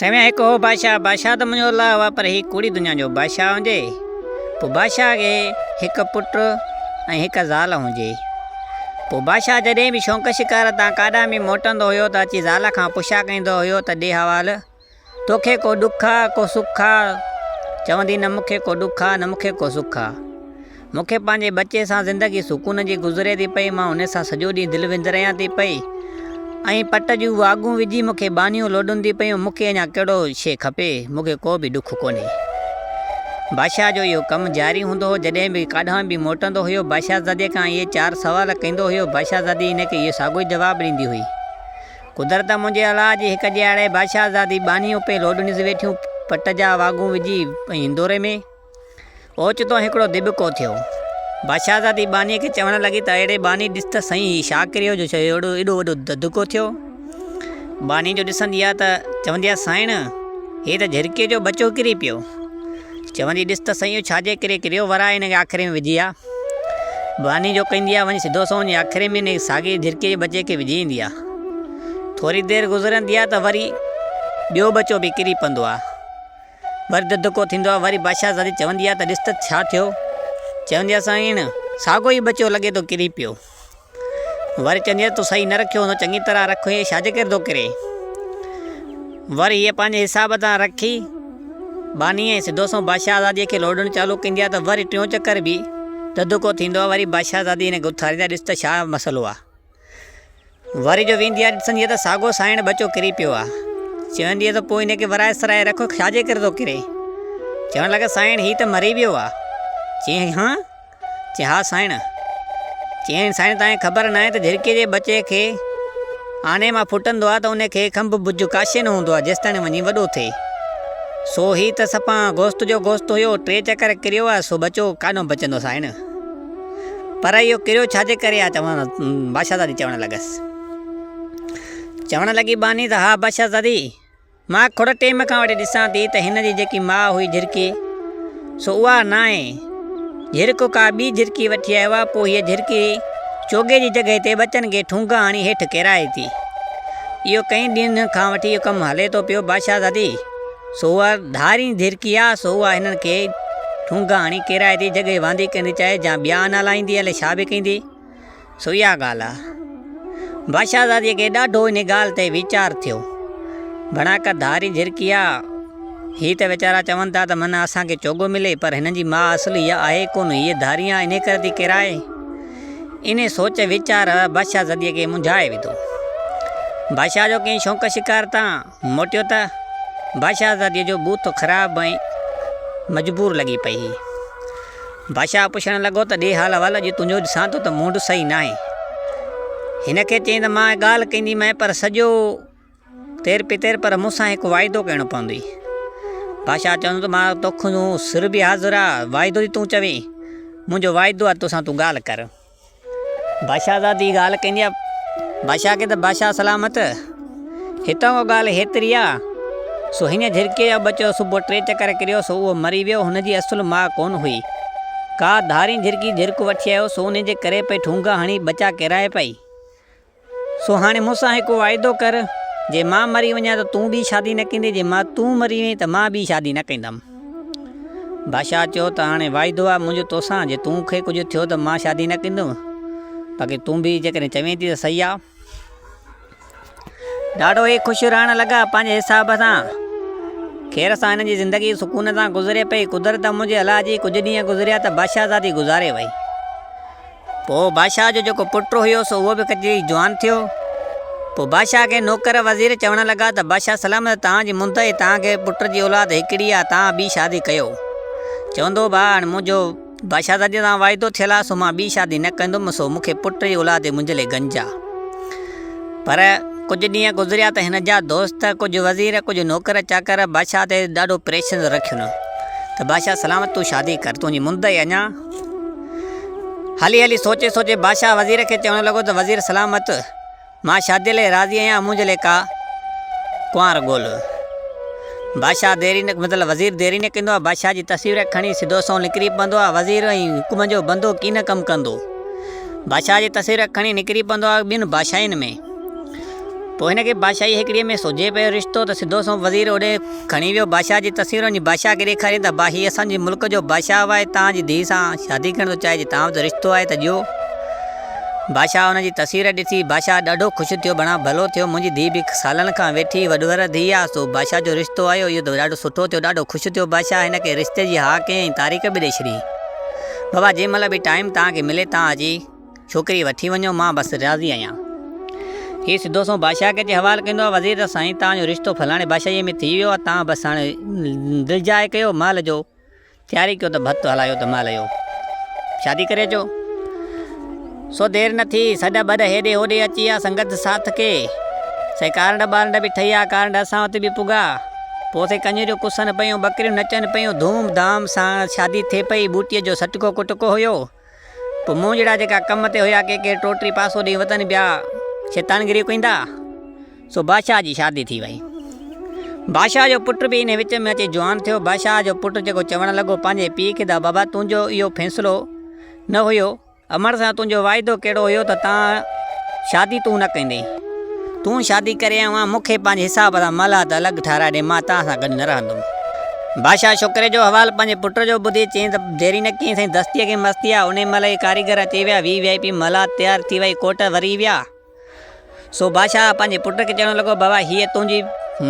سوين هڪ هو بادشاهه، بادشاهه ته منهنجو الله هئا پر هي ڪوڙي دنيا جو بادشاهه هجي. پوء بادشاهه کي هڪ پٽ ۽ هڪ زال هجي. پوء بادشاهه جڏهن به شوق شڪار تان ڪاڏانهن به موٽندو هيو ته اچي زال کان پڇا ڪندو هيو ته ڏي حوال، توکي ڪو ڏک آ، ڪو سک آ؟ چوندي نه مون کي ڪو ڏک آ، نه مون کي ڪو سک آ. مون کي پنهنجي ٻچي سان زندگي سڪون جي گذري ٿي پئي، مان ان سان سڄو ڏينهن دل وندرايان ٿي پئي ۽ پٽ جون واڳون وجهي مون کي ٻانهيون لوڏن ٿي پيون، مون کي اڃا ڪهڙو شيء کپي، مون کي ڪو به ڏک ڪونهي. بادشاهه جو اهو ڪم جاري هوندو هو، جڏهن به ڪاڏانهن به موٽندو هيو، بادشاهزاديء کان اهي چار سوال ڪندو هيو، بادشاهزادي هن کي اهو ساڳيو ئي جواب ڏيندي هئي. قدرت منهنجي الله جي هڪ ڏيهاڙي بادشاهزادي ٻانهيون پئي لوڏنس ويٺيون، پٽ جا واڳون وجهي پئي هندوري ۾. اوچتو هڪڙو دٻڪو ٿيو. بادشاهزادي ٻانهيء کي چوڻ لڳي ته اڙي ٻانهي ڏس ته سهين هي ڇا ڪريو جو اهڙو ايڏو وڏو دڌڪو ٿيو. ٻانهي جو ڏسندي آ ته چوندي آ سائڻ هي ته جهرڪيء جو ٻچو ڪري پيو. چوندي ڏس ته سهين اهو ڇا جي ڪري ڪريو ورائي هن کي آکري ۾ وجهي آ. ٻانهي جو ڪندي آ وڃي سڌو سنئون وڃي آکري ۾ انهيء ساڳئي جهرڪيء جي ٻچي کي وجهي ايندي آ. ٿوري دير گذرندي آ ته وري ٻيو ٻچو به ڪري پوندو آ. وري دڌڪو ٿيندو آهي، وري بادشاهه زادي چوندي آهي ته ڏس ته ڇا ٿيو؟ چوندي آهي سائين ساڳو ئي ٻچو لڳي ٿو ڪري پيو. وري چوندي آهي تو صحيح نه رکيو هوندو چڱي طرح رک هي ڇا جي ڪري ٿو ڪري؟ وري هيء پنهنجي حساب تان رکي ٻانهي ۽ سڌو سنئون بادشاهه زاديء کي لوڏڻ چالو ڪندي آهي ته وري ٽيون چڪر به دڌڪو ٿيندو آهي وري بادشاهه زادي هن کي اٿاريندي آهي ڏس ته ڇا مسئلو آهي. وري جو ويندي آ ڏسندي آ ته ساڳو سائڻ ٻچو ڪري پيو آ. چوندي آ ته پوء هن کي ورائي سرائي رک ڇا جي ڪري ٿو ڪري؟ چوڻ لڳا سائڻ هي ته مري ويو آ. چيائين هان؟ چيائين ها سائڻ. چيائين سائڻ توهان کي خبر ناهي ته جهرڪي جي ٻچي کي آني مان ڦٽندو آ ته ان کي کنڀ بجهه ڪاشي نه هوندو آ جيستائين وڃي وڏو ٿئي. سو هي ته صفا گوشت جو گوشت هيو ٽي چڪر ڪريو آ سو ٻچو ڪاڏهون بچندو سائڻ. پر اهو ڪريو ڇا جي ڪري آ؟ چوڻ بادشاهزادي چوڻ لڳس. چوڻ لڳي ٻانهي ته ها بادشاهزادي، مان کوڙ ٽيم کان وٺي ڏسان ٿي ته هن جي جيڪي ماء هئي جهرڪي، سو اها ناهي. جهرڪو ڪا ٻي جهرڪي وٺي آيو آ، پوء هيء جهرڪي چوڳي جي جڳهه تي ٻچن کي ٺونگا هڻي هيٺ ڪيرائي ٿي. اهو ڪئين ڏينهن کان وٺي اهو ڪم هلي ٿو پيو بادشاهزادي! سو اها ڌارين ڌرڪي آ، سو اها هنن کي ٺونگا هڻي ڪيرائي ٿي، جڳهه واندي ڪندي چاهي جا ٻيا آنا لائيندي الائي ڇا به ڪندي، سو اها ڳالهه آ. بادشاهزاديء کي ڏاڍو انهي ڳالهه تي ويچار ٿيو. ڀڻا ڪا ڌارين جهرڪي آ، هي ته ويچارا چون ٿا ته من اسان کي چوڳو ملي، پر هنن جي ماء اصل اها آهي ڪونه، هيء ڌارين آ، انهي ڪري ٿي ڪيرائي. انهي سوچ ويچار بادشاهزاديء کي منجهائي وڌو. بادشاهه جو ڪنهن شوق شڪار تان موٽيو ته بادشاهزاديء جو ٻوٿ خراب ۽ مجبور لڳي پئي هئي. بادشاهه پڇڻ لڳو ته ڏي حال احوال، اڄ تنهنجو ڏسان ٿو ته مونڊ صحيح ناهي. هن کي چيائين ته مان ڳالهه ڪنديمانء پر سڄو تير پتير پر مون سان هڪ واعدو ڪرڻو پوندئي. بادشاهه چوندو ته مان توکان سر به حاضر آ، واعدو جي تون چوين، منهنجو واعدو آ توسان تون ڳالهه ڪر. بادشاهزادي ڳالهه ڪندي آ بادشاهه کي ته بادشاهه سلامت هتان کان ڳالهه هيتري آ سو هن جهرڪيء جو ٻچو صبح ٽي چڪر ڪريو سو اهو مري ويو هن جي اصل ماء ڪونه هئي ڪا ڌارين جهرڪي جهرڪ وٺي آيو سو انهي جي ڪري پئي ٺونگا هڻي ٻچا ڪيرائي پئي سو هاڻي مون سان هڪ واعدو ڪر، جي مان مري وڃان ته تون ٻي شادي نه ڪندين، جي مان تون مري وئين ته مان ٻي شادي نه ڪندم. بادشاهه چيو ته هاڻي واعدو آهي منهنجو توسان، جي تون کي ڪجهه ٿيو ته مان شادي نه ڪندم، باقي تون به جيڪڏهن چوين ٿي ته صحيح آهي. ڏاڍو هي خوش رهڻ لڳا پنهنجي حساب سان. خير سان هنن جي زندگي سڪون سان گذري پئي. قدرت منهنجي الله جي ڪجهه ڏينهن گذريا ته بادشاهزادي گذاري وئي. پوء بادشاهه جو جيڪو پٽ هيو سو اهو به ڪجي جوان ٿيو. پوء بادشاهه کي نوڪر وزير چوڻ لڳا ته بادشاهه سلامت توهان جي مند ۽ توهان کي پٽ جي اولاد هڪڙي آ توهان ٻي شادي ڪيو. چوندو ڀاء هاڻي منهنجو بادشاهزاديء سان واعدو ٿيل آ سو مان ٻي شادي نه ڪندم سو مون کي پٽ جي اولاد منهنجي لئي گنج آ. پر ڪجهه ڏينهن گذريا ته هن جا دوست، ڪجهه وزير، ڪجهه نوڪر چاڪر بادشاهه تي ڏاڍو پريشر رکين ته بادشاهه سلامت تون شادي ڪر تنهنجي مند ۽ اڃا هلي هلي سوچي سوچي بادشاهه وزير کي چوڻ لڳو ته وزير سلامت مان شاديء لاء راضي آهيان منهنجي لاء ڪا ڪنوار ڳول. بادشاهه ديري نه مطلب وزير ديري نه ڪندو آهي بادشاهه جي تصوير کڻي سڌو سنئون نڪري پوندو آهي وزير ۽ حڪم جو بندو ڪين ڪم ڪندو. بادشاهه جي تصوير کڻي نڪري پوندو آهي ٻين بادشاهين ۾. پوء هن کي بادشاهي هڪڙيء ۾ سجهي پيو رشتو ته سڌو سنئون وزير اوڏي کڻي ويو بادشاهه جي تصوير وڃي بادشاهه کي ڏيکاريائين ته ابا هي اسان جي ملڪ جو بادشاهه آهي توهان جي ڌيء سان شادي ڪرڻ ٿو چاهي جي توهان وٽ رشتو آهي ته ڏيو. بادشاهه ان جي تصوير ڏسي بادشاهه ڏاڍو خوش ٿيو بڻا ڀلو ٿيو منهنجي ڌيء به سالن کان ويٺي وڏور ڌيء آ سو بادشاهه جو رشتو آيو اهو ته ڏاڍو سٺو ٿيو ڏاڍو خوش ٿيو بادشاهه هن کي رشتي جي ها ڪئي ۽ تاريخ به ڏئي ڇڏي بابا جنهن مهل به ٽائيم توهان کي ملي توهان اچي ڇوڪري وٺي وڃو مان بس راضي آهيان. هي سڌو سنئون بادشاهه کي اچي حوال ڪندو آهي وزير ته سائين توهان جو رشتو فلاڻي بادشاهيء ۾ ٿي ويو آهي توهان بس هاڻي دلجاء ڪيو مال جو تياري ڪيو ته ڀت هلايو ته مال جو شادي ڪري اچو. سو دير نه ٿي سڏ ٻڏ هيڏي هوڏي اچي آ سنگت ساٿ کي. سائين ڪارنڊ ٻارنڊ به ٺهي آ ڪارنڊ اسان وٽ به پڳا. پوء سائين ڪڃريون ڪسن پيون ٻڪريون نچن پيون ڌوم ڌام سان شادي ٿئي پئي ٻوٽيء جو سٽڪو ڪٽڪو هيو. پوء مون جهڙا جيڪا ڪم تي هيا ڪي ڪي ٽوٽري پاسو ڏيئي وتن پيا شيطانگري ڪندا. سو بادشاهه جي شادي ٿي وئي. بادشاهه جو پٽ به انهي وچ ۾ اچي جوان ٿيو. بادشاهه جو پٽ جيڪو چوڻ لڳو پنهنجي پيء کي ته بابا تنهنجو اهو فيصلو نه هيو. امڙ سان تنهنجو واعدو ڪهڙو هيو ته تان شادي تون نه ڪندين. تون شادي ڪري آيو آن، مون کي پنهنجي حساب سان محلات الڳ ٺهرائي ڏي، مان توهان سان گڏ نه رهندم. بادشاهه ڇوڪري جو احوال پنهنجي پٽ جو ٻڌي چيائين ته ديري نه ڪيائين سائين دستيء کي مستي آ. انهيء مهل ئي ڪاريگر اچي ويا، وي وي آء پي محلات تيار ٿي وئي، ڪوٽ وري ويا. سو بادشاهه پنهنجي پٽ کي چوڻ لڳو، بابا هيء تنهنجي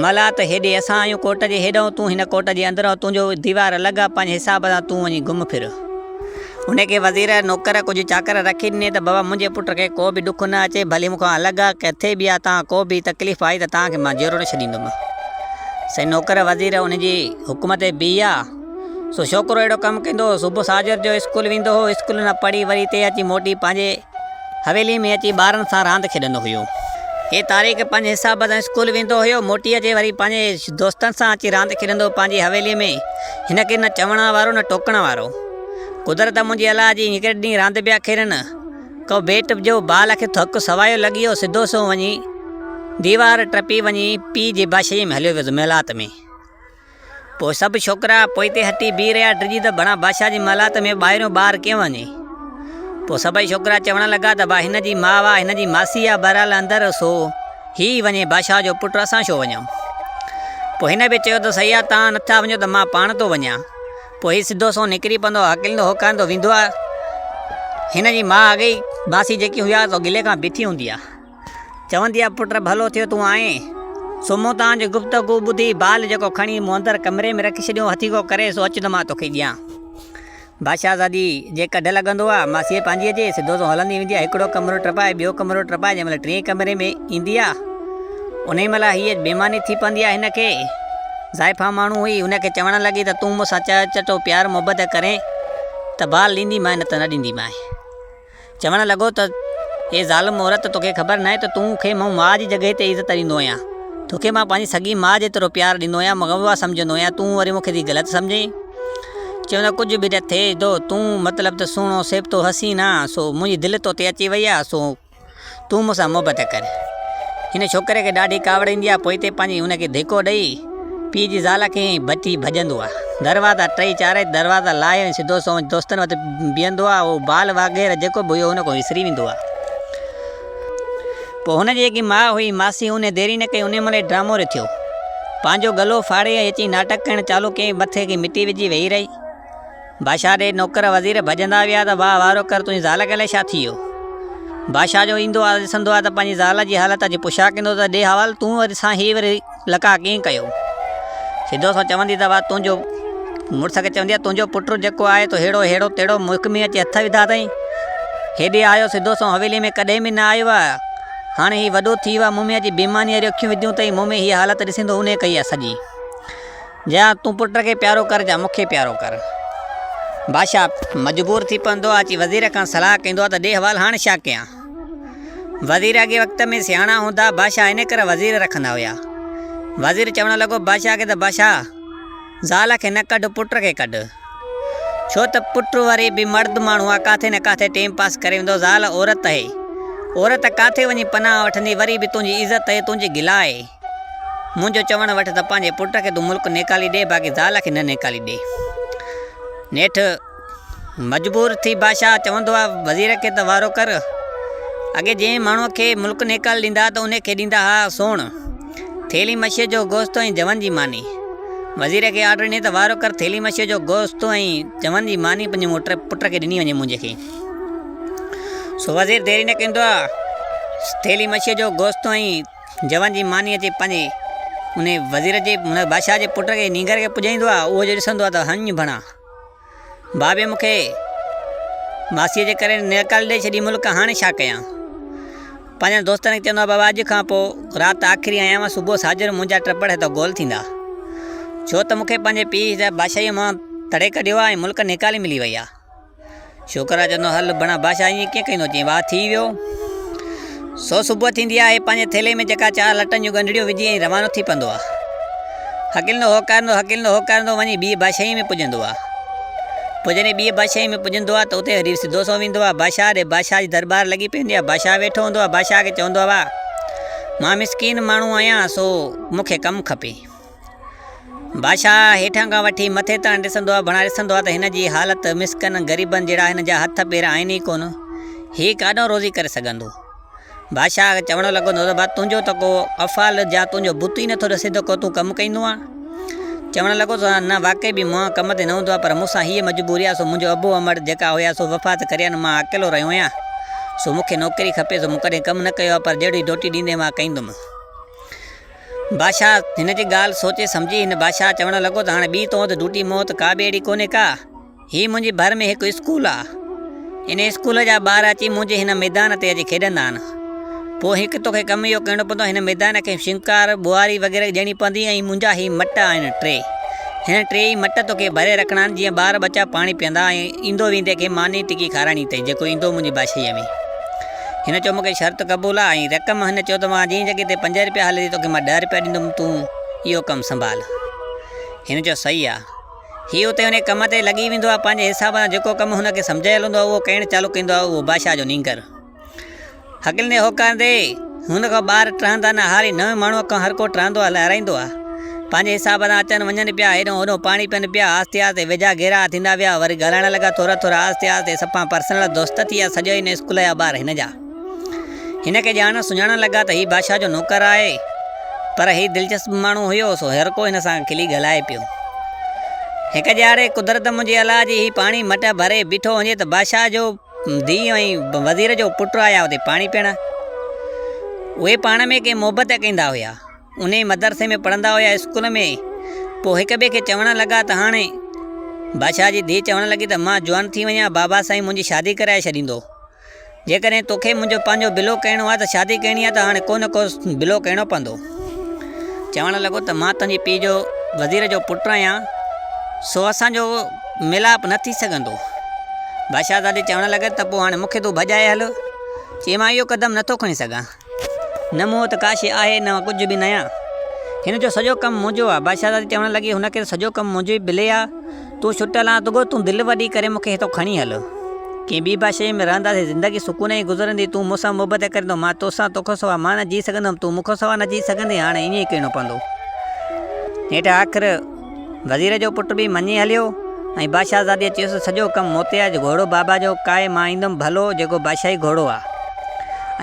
محلات، هيڏي اسان آهيون ڪوٽ جي هيڏانهن، تون هن ڪوٽ جي اندران، تنهنجو ديوار الڳ آ، پنهنجي حساب سان تون وڃي گم ڦر. هن کي وزير، نوڪر، ڪجهه چاڪر رکي ڏني ته بابا منهنجي پٽ کي ڪو به ڏک نه اچي، ڀلي مون کان الڳ آ، ڪٿي به آ، تان ڪو به تڪليف آئي ته تان کي مان جيئرو نه ڇڏيندم. سائين نوڪر وزير ان جي حڪم تي بيهي آ. سو ڇوڪرو اهڙو ڪم ڪندو هو، صبح ساجهر جو اسڪول ويندو هو، اسڪول نه پڙهي وري هتي اچي موٽي پنهنجي حويلي ۾ اچي ٻارن سان راند کيڏندو هيو. هي تاريخ پنهنجي حساب سان اسڪول ويندو هيو، موٽي اچي وري پنهنجي دوستن سان اچي راند کيڏندو هو پنهنجي حويلي ۾. هن کي نه چوڻ وارو نه ٽوڪڻ وارو. قدرت منهنجي الله جي هڪڙي ڏينهن راند پيا کيڏن. ڪو بيٽ جو بال کي ٿڪ سوايو لڳي ويو، سڌو سنئون وڃي ديوار ٽپي وڃي پيء جي بادشاهيء ۾ هليو ويس محلات ۾. پوء سڀ ڇوڪرا پوئتي هٽي بيهي رهيا، ڊڄي ته ڀڻا بادشاهه جي محلات ۾ ٻاهريون ٻار ڪيئن وڃي. پوء سڀئي ڇوڪرا چوڻ لڳا ته ڀا هن جي ماء آ، هن جي ماسي آ، بهرحال اندر سو هي ئي وڃي، بادشاهه جو پٽ اسان ڇو وڃون. پوء هن به چيو ته صحيح آ، توهان نٿا وڃو ته مان پاڻ ٿو وڃان. پوء هي سڌو سنئون نڪري پوندو آ، هڪليندو هوڪاريندو ويندو آ. هن جي ماء اڳي ئي ماسي جيڪي هئي آ سو گلي کان بيٺي هوندي آ. چوندي آ، پٽ ڀلو ٿيو تون آئين. سو مون توهان جي گفتگو ٻڌي بال جيڪو کڻي مون اندر ڪمري ۾ رکي ڇڏيو، هٿيڪو ڪري سو اچ ته مان توکي ڏيان. بادشاهزادي جي ڪڍ لڳندو آ، ماسيء پنهنجيء جي، سڌو سنئون هلندي ويندي آ، هڪڙو ڪمرو ٽپائي، ٻيو ڪمرو ٽپائي، جنهن مهل ٽئين ڪمري ۾ ايندي آ، انهيء مهل هيء بيماني ٿي پوندي آ هن کي. زائفان ماڻهو هئي، هن کي چوڻ لڳي ته تون مون سان چهه چٽو پيار محبت ڪرين ته بال ڏينديمانء نه ته نه ڏينديمانء. چوڻ لڳو ته اي ظالم عورت توکي خبر ناهي ته تون کي مون ماء جي جڳهه تي عزت ڏيندو آهيان توکي مان پنهنجي سڳي ماء جيترو پيار ڏيندو آهيان مغوه سمجهندو آهيان تون وري مون کي ٿي غلط سمجهين چيو ته ڪجهه به نه ٿئي ٿو تون مطلب ته سهڻو سيبتو حسين آن سو منهنجي دل تو تي اچي وئي آهي سو تون مون سان محبت ڪر. هن ڇوڪري کي ڏاڍي ڪاوڙ ايندي آهي، پوئتي پنهنجي هن کي ڌڪو ڏئي، پيء جي زال کي ائين ڀٽي ڀڄندو آهي. دروازا ٽئي چارئي دروازا لاهي ۽ سڌو سنئون دوستن وٽ بيهندو آهي. اهو بال وغيره جيڪو به هيو هن کان وسري ويندو آهي. پوء هن جي جيڪي ماء هئي، ماسي، انهي ديري نه ڪئي، انهي مهل ئي ڊرامو رٿيو. پنهنجو ڳلو ڦاڙي ۽ اچي ناٽڪ ڪرڻ چالو ڪيائين. مٿي کي مٽي وجهي ويهي رهي. بادشاهه ڏي نوڪر وزير ڀڄندا ويا ته واهه وارو ڪر تنهنجي زال کي الائي ڇا ٿي ويو. بادشاهه جو ايندو آ ڏسندو آ ته پنهنجي زال جي حالت اچي پڇا ڪندو ته ڏي حوال تون وري سان هي وري لقاء ڪيئن ڪيو. سڌو سو چوندي ته واهه تنهنجو مڙس کي چوندي آ تنهنجو پٽ جيڪو آهي تو ههڙو ههڙو تهڙو ملڪ ۾ اچي هٿ وڌا اٿئي. هيڏي آيو سڌو سو حويلي ۾ ڪڏهن به نه آيو آ. هاڻي هي وڏو ٿي ويو آ مون ۾ اچي بيماني واريون اکيون وڌيون اٿئي مون ۾ هيء حالت ڏسندو انهي ڪئي آ سڄي. جيان تون پٽ کي پيارو ڪر جا مون کي پيارو ڪر. بادشاهه مجبور ٿي پوندو آهي، اچي وزير کان صلاح ڪندو آهي ته ڏي حوال هاڻ ڇا ڪيان؟ وزير اڳي وقت ۾ سياڻا هوندا، بادشاهه ان ڪري وزير رکندا هيا. وزير چوڻ لڳو بادشاهه کي ته بادشاهه! زال کي نه ڪڍ پٽ کي ڪڍ. ڇو ته پٽ وري به مرد ماڻهو آهي ڪاٿي نه ڪاٿي ٽيم پاس ڪري ويندو، زال عورت اهي. عورت ڪاٿي وڃي پناهه وٺندي، وري به تنهنجي عزت اهي، تنهنجي گلا اهي. منهنجو چوڻ وٺ ته پنهنجي پٽ کي تون ملڪ نيڪالي ڏي، باقي زال کي نه نيڪالي ڏي. نيٺ مجبور ٿي بادشاهه چوندو آهي وزير کي ته وارو ڪر، اڳي جنهن ماڻهوء کي ملڪ نيڪال ڏيندا ها ته انهي کي ڏيندا ها سوڻ، ٿيلهي مڇيء جو گوشت ۽ جون جي ماني. وزير کي آرڊر ڏني ته وارو ڪر ٿيلهي مڇيء جو گوشت ۽ جون جي ماني پنهنجي موٽر پٽ کي ڏني وڃي منهنجي کي. سو وزير ديري نه ڪندو آ ٿيلهي مڇيء جو گوشت ۽ جون جي ماني اچي پنهنجي انهي وزير جي ان بادشاهه جي پٽ کي نينگر کي پڄائيندو آ اهو جو ڏسندو آ ته هڃ ڀڻا. بابي مون کي ماسيء جي ڪري نيڪال ڏئي ڇڏي ملڪ هاڻي ڇا ڪيان؟ پنهنجن دوستن کي چوندو آهي بابا اڄ کان پوء رات آخري آيان مان صبح ساجهر منهنجا ٽپڙ هتان گول ٿيندا ڇو ته مون کي پنهنجي پيء جا بادشاهيء مان تڙي ڪڍيو آهي ۽ ملڪ نيڪالي ملي وئي آهي. ڇوڪرا چوندو هل بڻا بادشاهه ائين ڪيئن ڪندو چيائين واهه ٿي ويو. سو صبح ٿيندي آهي پنهنجي ٿيلهي ۾ جيڪا چار لٽن جون ڳنڍڙيون وجهي ۽ روانو ٿي پوندو آهي. هڪلندو هوڪارندو هڪلندو هوڪارندو وڃي ٻيء بادشاهيء ۾ پڄندو آهي. پوء جڏهن ٻيء بادشاهيء ۾ پڄندو آهي ته اتي وري سڌو سنئون ويندو آهي بادشاهه ڏي. بادشاهه جي درٻار لڳي پئي هوندي آهي. بادشاهه ويٺو هوندو آهي. بادشاهه کي چوندو آهي واهه مان مسڪين ماڻهو آهيان سو مون کي ڪم کپي. بادشاهه هيٺان کان وٺي مٿي تائين ڏسندو آهي، بڻا ڏسندو آهي ته هن جي حالت مسڪن غريبن جهڙا هن جا هٿ پير آهن ئي ڪونه، هي ڪاڏانهن روزي ڪري سگهندو؟ بادشاهه چوڻ لڳو ته بابا تنهنجو ته ڪو افعال يا تنهنجو بت ئي نٿو ڏسي ته ڪو تون ڪم ڪندو آهين؟ چوڻ لڳو ته نه واقعي به مان ڪم تي نه هوندو آهيان پر مون سان هيء مجبوري آهي سو منهنجو ابو امڙ جيڪا هيا سو وفات ڪري ويا آهن مان اڪيلو رهيو آهيان سو مون کي نوڪري کپي سو مون ڪڏهن ڪم نه ڪيو آهي پر جهڙي ڊوٽي ڏيندين مان ڪندم. بادشاهه هن جي ڳالهه سوچي سمجهي. هن بادشاهه چوڻ لڳو ته هاڻي ٻي تون ته ڊوٽي موت ڪا به اهڙي ڪونهي ڪا. هي منهنجي ڀر ۾ هڪ اسڪول آ. ان اسڪول جا ٻار اچي منهنجي هن ميدان تي اچي کيڏندا آهن. پوء هڪ توکي ڪم اهو ڪرڻو پوندو هن ميدان کي شنڪار، ٻوهاري وغيره ڏيڻي پوندي ۽ منهنجا هي مٽ آهن ٽي. هن ٽيئي مٽ توکي ڀري رکڻا آهن جيئن ٻار ٻچا پاڻي پيئندا ۽ ايندو ويندي کي ماني ٽڪي کارائڻي اٿئي جيڪو ايندو منهنجي بادشاهيء ۾. هن چيو مون کي شرط قبول آ ۽ رقم هن چيو ته مان جنهن جڳهه تي پنج رپيا هلي ٿي توکي مان ڏهه رپيا ڏيندم تون اهو ڪم سنڀال. هن چيو صحيح آ. هي اتي انهي ڪم تي لڳي ويندو آ پنهنجي حساب سان جيڪو ڪم هن کي سمجهايل هوندو آ اهو ڪرڻ چالو ڪندو آ اهو بادشاهه جو نينگر. هڪلندي هوڪارندي هن کان ٻار ٽهندا نه هاري نوين ماڻهوء کان هر ڪو ٽهندو آ لهرائيندو آ. پنهنجي حساب سان اچن وڃن پيا هيڏهون هوڏهون پاڻي پين پيا آهستي آهستي ويجها گهيرا ٿيندا ويا وري ڳالهائڻ لڳا ٿورا ٿورا آهستي آهستي صفا پرسنل دوست ٿي ويا سڄو هن اسڪول جا ٻار هن جا هن کي ڄاڻڻ سڃاڻڻ لڳا ته هي بادشاهه جو نوڪر آهي پر هي دلچسپ ماڻهو هيو سو هر ڪو هن سان کلي ڳالهائي پيو. هڪ ڏهاڙي قدرت منهنجي الله جي هي پاڻي مٽ ڀري بيٺو هجي ته بادشاهه جو ڌيء ۽ وزير جو پٽ آيا اتي پاڻي پيئڻ. اهي پاڻ ۾ ڪي محبت ڪندا هيا. انهي مدرسي ۾ پڙهندا هيا اسڪول ۾. پوء هڪ ٻئي کي چوڻ لڳا ته هاڻي. بادشاهه جي ڌيء چوڻ لڳي ته مان جوان ٿي وڃان بابا سائين منهنجي شادي ڪرائي ڇڏيندو. جيڪڏهن توکي منهنجو پنهنجو بلو ڪرڻو آهي ته شادي ڪرڻي آهي ته هاڻي ڪو نه ڪو بلو ڪرڻو پوندو. چوڻ لڳو ته مان تنهنجي پيء جو وزير جو پٽ آهيان، سو اسان جو ميلاپ نه ٿي سگهندو. بادشاهزادي چوڻ لڳس ته پوء هاڻي مون کي تون ڀڄائي هل. چي مان اهو قدم نٿو کڻي سگهان. نه مون وٽ ڪا شيء آهي نه ڪجهه به ناهيان. هن جو سڄو ڪم منهنجو آهي. بادشاهزادي چوڻ لڳي هن کي ته سڄو ڪم منهنجو ئي بلي آهي. تون ڇٽل آن تڳو تون دل وڏي ڪري مون کي هتان کڻي هل. ڪنهن ٻي بادشاهيء ۾ رهنداسين، زندگي سڪون جي گذرندي، تون مون سان محبت ڪريندو، مان توسان، توکان سوا مان نه جي سگهندم، تون مون کان سوا نه جي سگهندين، هاڻي ائين ئي ڪرڻو پوندو. نيٺ آخر وزير جو پٽ به مڃي هليو ۽ بادشاهزاديء چيس ته سڄو ڪم مون تي آهي، گهوڙو بابا جو ڪاهي مان ايندم، ڀلو جيڪو بادشاهي گهوڙو آهي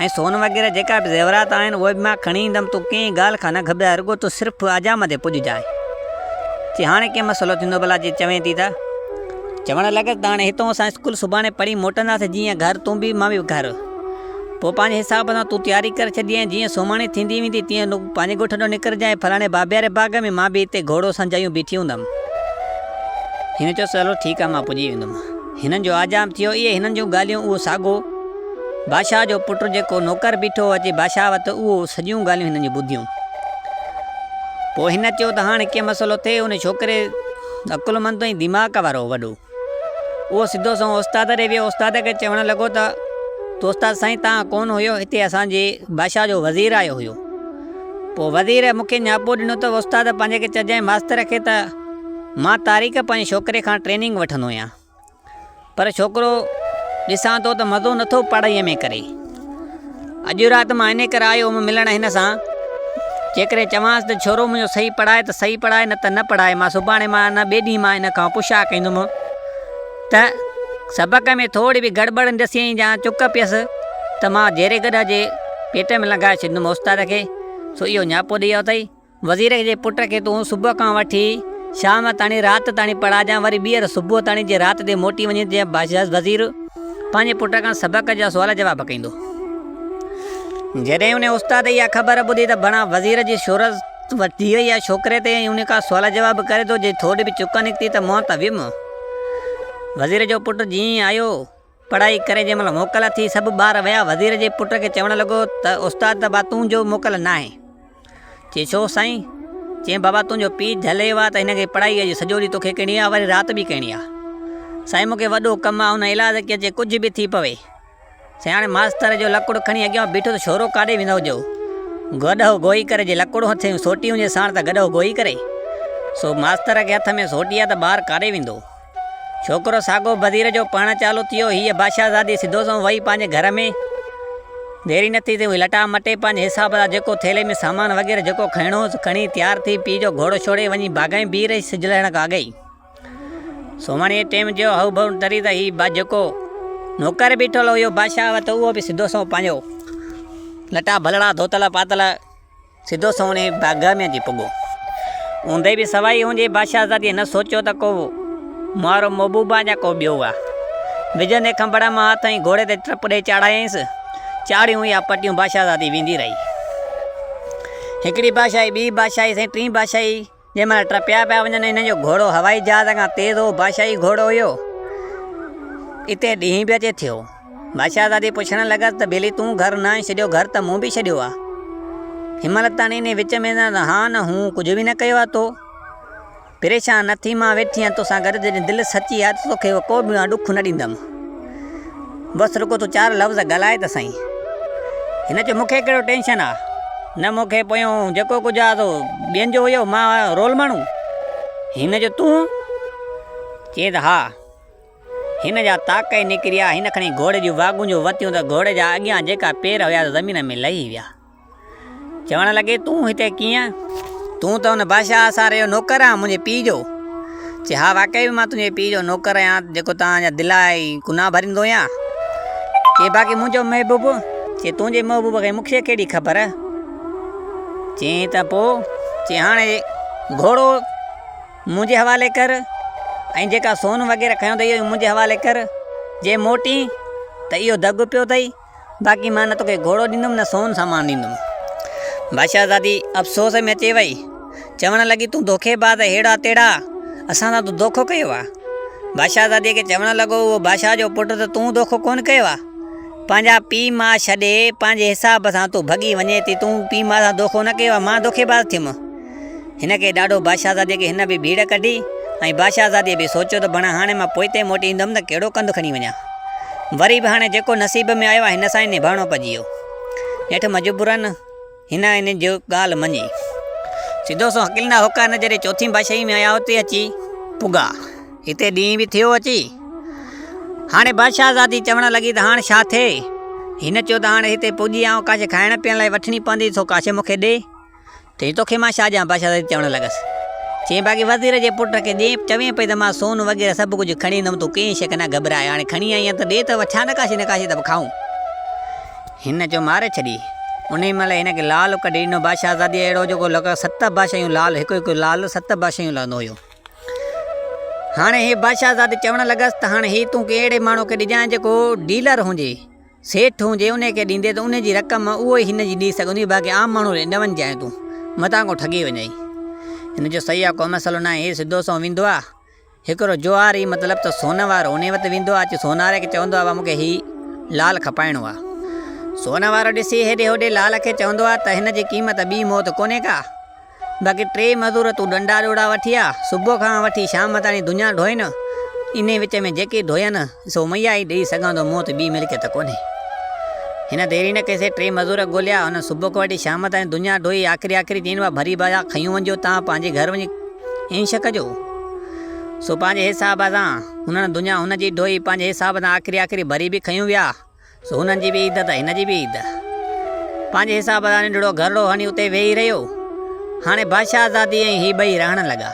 ۽ سون وغيره جيڪا به زيورات آهن، اهي به مان کڻي ايندم، تون ڪنهن ڳالهه کان نه گهٻراء، رڳو تون صرف اجام تي پڄجانء. چي هاڻي ڪيئن مسئلو ٿيندو ڀلا جي چوين ٿي ته. چوڻ لڳس ته هاڻي هتون اسان اسڪول سڀاڻي پڙهي موٽنداسين جيئن گهر تون به مان به گهر. پوء پنهنجي حساب سان تون تياري ڪري ڇڏجانء جيئن سومهاڻي ٿيندي ويندي تيئن تون پنهنجي ڳوٺ ڏانهن نڪرجانء فلاڻي بابياري باغ ۾ مان به هتي گهوڙو سنجايون بيٺي هوندم. هن چيس هلو ٺيڪ آ مان پڄي ويندم. هنن جو آجام ٿيو اهي هنن جون ڳالهيون اهو ساڳو بادشاهه جو پٽ جيڪو نوڪر بيٺو هو اچي بادشاهه وٽ اهو سڄيون ڳالهيون هنن جون ٻڌيون. پوء هن چيو ته هاڻي ڪيئن مسئلو ٿئي؟ ان ڇوڪري عقلمند ۽ دماغ وارو هو وڏو. اهو سڌو سنئون استاد ڏي ويو. استاد کي چوڻ لڳو ته استاد سائين توهان ڪونه هيو، هتي اسان جي بادشاهه جو وزير آيو هيو. پوء وزير مون کي نياپو ڏنو ته استاد پنهنجي کي چئجانء ماستر کي ته مان تاريخ پنهنجي ڇوڪري کان ٽريننگ وٺندو آهيان. پر ڇوڪرو ڏسان ٿو ته مزو نٿو پڙهائيء ۾ ڪري. اڄ رات مان انهيء ڪري آيو هوم ملڻ هن سان. جيڪڏهن چوانس ته ڇورو منهنجو صحيح پڙهائي ته صحيح پڙهائي نه ته نه پڙهائي. مان سڀاڻي مان نه ٻئي ڏينهن مان هن کان پڇا ڪندم ته سبق ۾ ٿوري به گڙٻڙ ڏسيائين يا چڪ پيس ته ته مان جيري گڏهه جي پيٽ ۾ لنگهائي ڇڏيندم استاد کي، سو اهو نياپو ڏئي آيو اٿئي. وزير جي پٽ کي تون صبح کان وٺي شام تاڻي رات تاڻي پڙهائجان وري ٻيهر صبح تاڻي جي رات تي موٽي وڃين جيئن وزير پنهنجي پٽ کان سبق جا سوال جواب ڪيندو. جڏهن ان استاد اها خبر ٻڌي ته بڻا وزير جي شهرت وڌي وئي آهي ڇوڪري تي ۽ ان کان سوال جواب ڪري ٿو جي ٿوري به چڪ نڪتي ته منهن ته ويم. وزير جو پٽ جيئن ئي آيو. پڙهائي ڪري جنهن مهل موڪل ٿي سڀ ٻار ويا وزير جي پٽ کي چوڻ لڳو ته استاد ته با تنهنجو موڪل ناهي. چي ڇو سائين؟ چيائين بابا تنهنجو پيء جهلي ويو آهي ته هن کي پڙهائي اڄ سڄو ڏينهن توکي ڪرڻي آهي وري رات به ڪرڻي آهي. سائين مون کي وڏو ڪم آهي ان ايلاز ڪيس جي ڪجهه به ٿي پوي. سائين هاڻي ماستر جو لڪڙ کڻي اڳيان بيٺو ته ڇورو ڪاڏي ويندو جو گڏهو گوئي ڪري جي لڪڙ هٿ ۽ سوٽي هجي ساڻ ته گڏهو گوئي ڪري. سو ماستر کي هٿ ۾ سوٽي آهي ته ٻار ڪاڏي ويندو. ڇوڪرو ساڳو وزير جو پڙهڻ چالو ٿيو. هيء بادشاهزادي سڌو سنئون وئي پنهنجي گهر ۾. دير ئي نه ٿي ته هوء لٽا مٽي پنهنجي حساب سان جيڪو ٿيلهي ۾ سامان وغيره جيڪو کڻڻو هوس کڻي تيار ٿي پيء جو گهوڙو ڇوڙي وڃي باغ ۾ بيهي رهي سج لهڻ کان اڳ ئي سومهاڻيء جي ٽيم جو هؤ ڀؤ ٽري ته هي جيڪو نوڪر بيٺل هيو بادشاهه وٽ اهو به سڌو سنئون پنهنجو لٽا ڀلڙا ڌوتل پاتل سڌو سنئون انهيء باغ ۾ اچي پڳو. هوندي به سوائي هوندي بادشاهزاديء نه سوچيو ته ڪو مارو محبوب آ يا ڪو ٻيو آ. وجهندي کنڀڙ مان هٿ ۽ گهوڙي تي ٽپ ڏئي چاڙهايائينس. چاڙهيون يا پٽيون بادشاهزادي ويندي رهي. هڪڙي بادشاهي، ٻي بادشاهي سائين ٽين بادشاهي. جنهن مهل ٽپيا پيا وڃن هن جو گهوڙو هوائي جهاز کان تيز هو، بادشاهي گهوڙو هيو. اتي ڏينهن به اچي ٿيو. بادشاهزادي پڇڻ لڳس ته ڀيلي تون گهر ناهين ڇڏيو، گهر ته مون به ڇڏيو آ. هن مهل تاڻي انهي وچ ۾ نه ها نه هون ڪجهه به نه ڪيو آ تو. پريشان نه ٿي مان ويٺي آهيان توسان گڏ جڏهن دل سچي آ ته توکي ڪو به مان ڏک نه ڏيندم. بس رڳو تون چار لفظ ڳالهاء ته سهين. هن چيو مون کي ڪهڙو ٽينشن آ. نه مون کي پويون جيڪو ڪجهه آ سو ٻين جو هيو، مان آهيان رول ماڻهو. هن چيو تون؟ چيائين ته ها. هن جا تاڪ ئي نڪري آيا. هن کڻي گهوڙي جون واڳون جو وتيون ته گهوڙي جا اڳيان جيڪا پير هيا سي زمين ۾ لهي ويا. چوڻ لڳي، تون هتي ڪيئن؟ تون ته ان بادشاهه ساري جو نوڪر آهين، منهنجي پيء جو. چي، ها واقعي به مان تنهنجي پيء جو نوڪر آهيان، جيڪو توهان جا دلا ۽ ڪنا ڀريندو آهيان. چي، باقي منهنجو محبوب؟ چي، تنهنجي محبوب کي مون کي ڪهڙي خبر؟ چيائين ته پوء؟ چي، هاڻي گهوڙو منهنجي حوالي ڪر ۽ جيڪا سون وغيره کنيو اٿئي اهو منهنجي حوالي ڪر، جي موٽين ته اهو دڳ پيو اٿئي. باقي مان نه توکي گهوڙو ڏيندم نه سون سامان ڏيندم. بادشاهزادي افسوس ۾ اچي وئي. چوڻ لڳي تون دوکيباز هيڙا تيڙا، اسان سان تون دوکو ڪيو آ. بادشاهزاديء کي چوڻ لڳو اهو بادشاهه جو پٽ ته تون دوکو ڪونه ڪيو آ. پنهنجا پيء ماء ڇڏي پنهنجي حساب سان تون ڀڳي وڃين ٿي، تون پيء ماء سان دوکو نه ڪيو آ، مان دوکيباز ٿيم. هن کي ڏاڍو بادشاهزاديء کي هن به ڀيڙ ڪڍي ۽ بادشاهزاديء به سوچيو ته بڻا هاڻي مان پوئتي موٽي ايندم ته ڪهڙو ڪنڌ کڻي وڃان. وري به هاڻي جيڪو نصيب ۾ آيو آهي هن سان ئي نڀائڻو پئجي ويو. نيٺ مجبورن هن هن جي ڳالهه مڃي. سڌو سنئون هڪليندا هوڪا نه جڏهن چوٿين بادشاهي ۾ آيا اتي اچي پڳا. هتي ڏينهن به ٿيو اچي. هاڻي بادشاهزادي چوڻ لڳي ته هاڻ ڇا ٿئي؟ هن چيو ته هاڻي هتي پڄي آئون ڪا شيء کائڻ پيئڻ لاء وٺڻي پوندي سو ڪا شيء مون کي ڏي. چيائين، توکي مان ڇا ڏيان؟ بادشاهه چوڻ لڳس. چيائين، باقي وزير جي پٽ کي ڏي، چوين پئي ته مان سون وغيره سڀ ڪجهه کڻي ايندم، تون ڪنهن شيء کان نه گهٻراء، هاڻي کڻي آئين آهين ته ڏي ته وٺان نه ڪا شيء نه ڪا شيء ته به کائون. هن چيو، ماري ڇڏي. انهيء مهل هن کي لعل ڪڍي ڏنو. بادشاهزاديء اهڙو جيڪو لڳ ست بادشاهيون لعل، هڪ هڪ لعل ست بادشاهيون لهندو هيو. هاڻي هي بادشاهزادي چوڻ لڳس ته هاڻي هي تون ڪنهن اهڙي ماڻهوء کي ڏجانء جيڪو ڊيلر هجي. سيٺ هجي انهي کي ڏيندي ته انهي جي رقم اهو ئي هن جي ڏئي سگهندو باقي عام ماڻهو ڏي نه وڃجانء تون متان ڪو ٺڳي وڃئي. هن چيو صحيح آ ڪو مسئلو ناهي هي سڌو سنئون ويندو آ هڪڙو جوهاري مطلب ته سون وارو انهي وٽ ويندو آ اچي سوناري کي چوندو آ بابا مون کي هي لال کپائڻو آ. سون وارو ڏسي هيڏي هوڏي لال کي چوندو آ ته هن جي قيمت ٻي موت ڪونهي ڪا. باقي ٽي مزور تون ڏنڊا ڏوڙا وٺي آ، صبح کان وٺي شام تاڻي دنيا ڍوئين، انهي وچ ۾ جيڪي ڍوئين، سو مئيا ئي ڏيئي سگهان ٿو، مون وٽ ٻي ملڪيت ڪونهي. هن دير ئي نه ڪئي سي ٽي مزور ڳوليا، هن صبح کان وٺي شام تائين دنيا ڍوئي، آخري آخري چين وا ڀري ڀاڄا کنيون وڃجو، تان پنهنجي گهر وڃي عيش ڪجو. سو پنهنجي حساب سان هنن دنيا هن جي ڍوئي، پنهنجي حساب سان آخري آخري ڀري به کنيون ويا. سو هنن جي به عيد ته هن جي به عيد. پنهنجي حساب سان ننڍڙو گهرڙو هڻي اتي ويهي رهيو. هاڻي بادشاهزادي ۽ هي ٻئي رهڻ لڳا.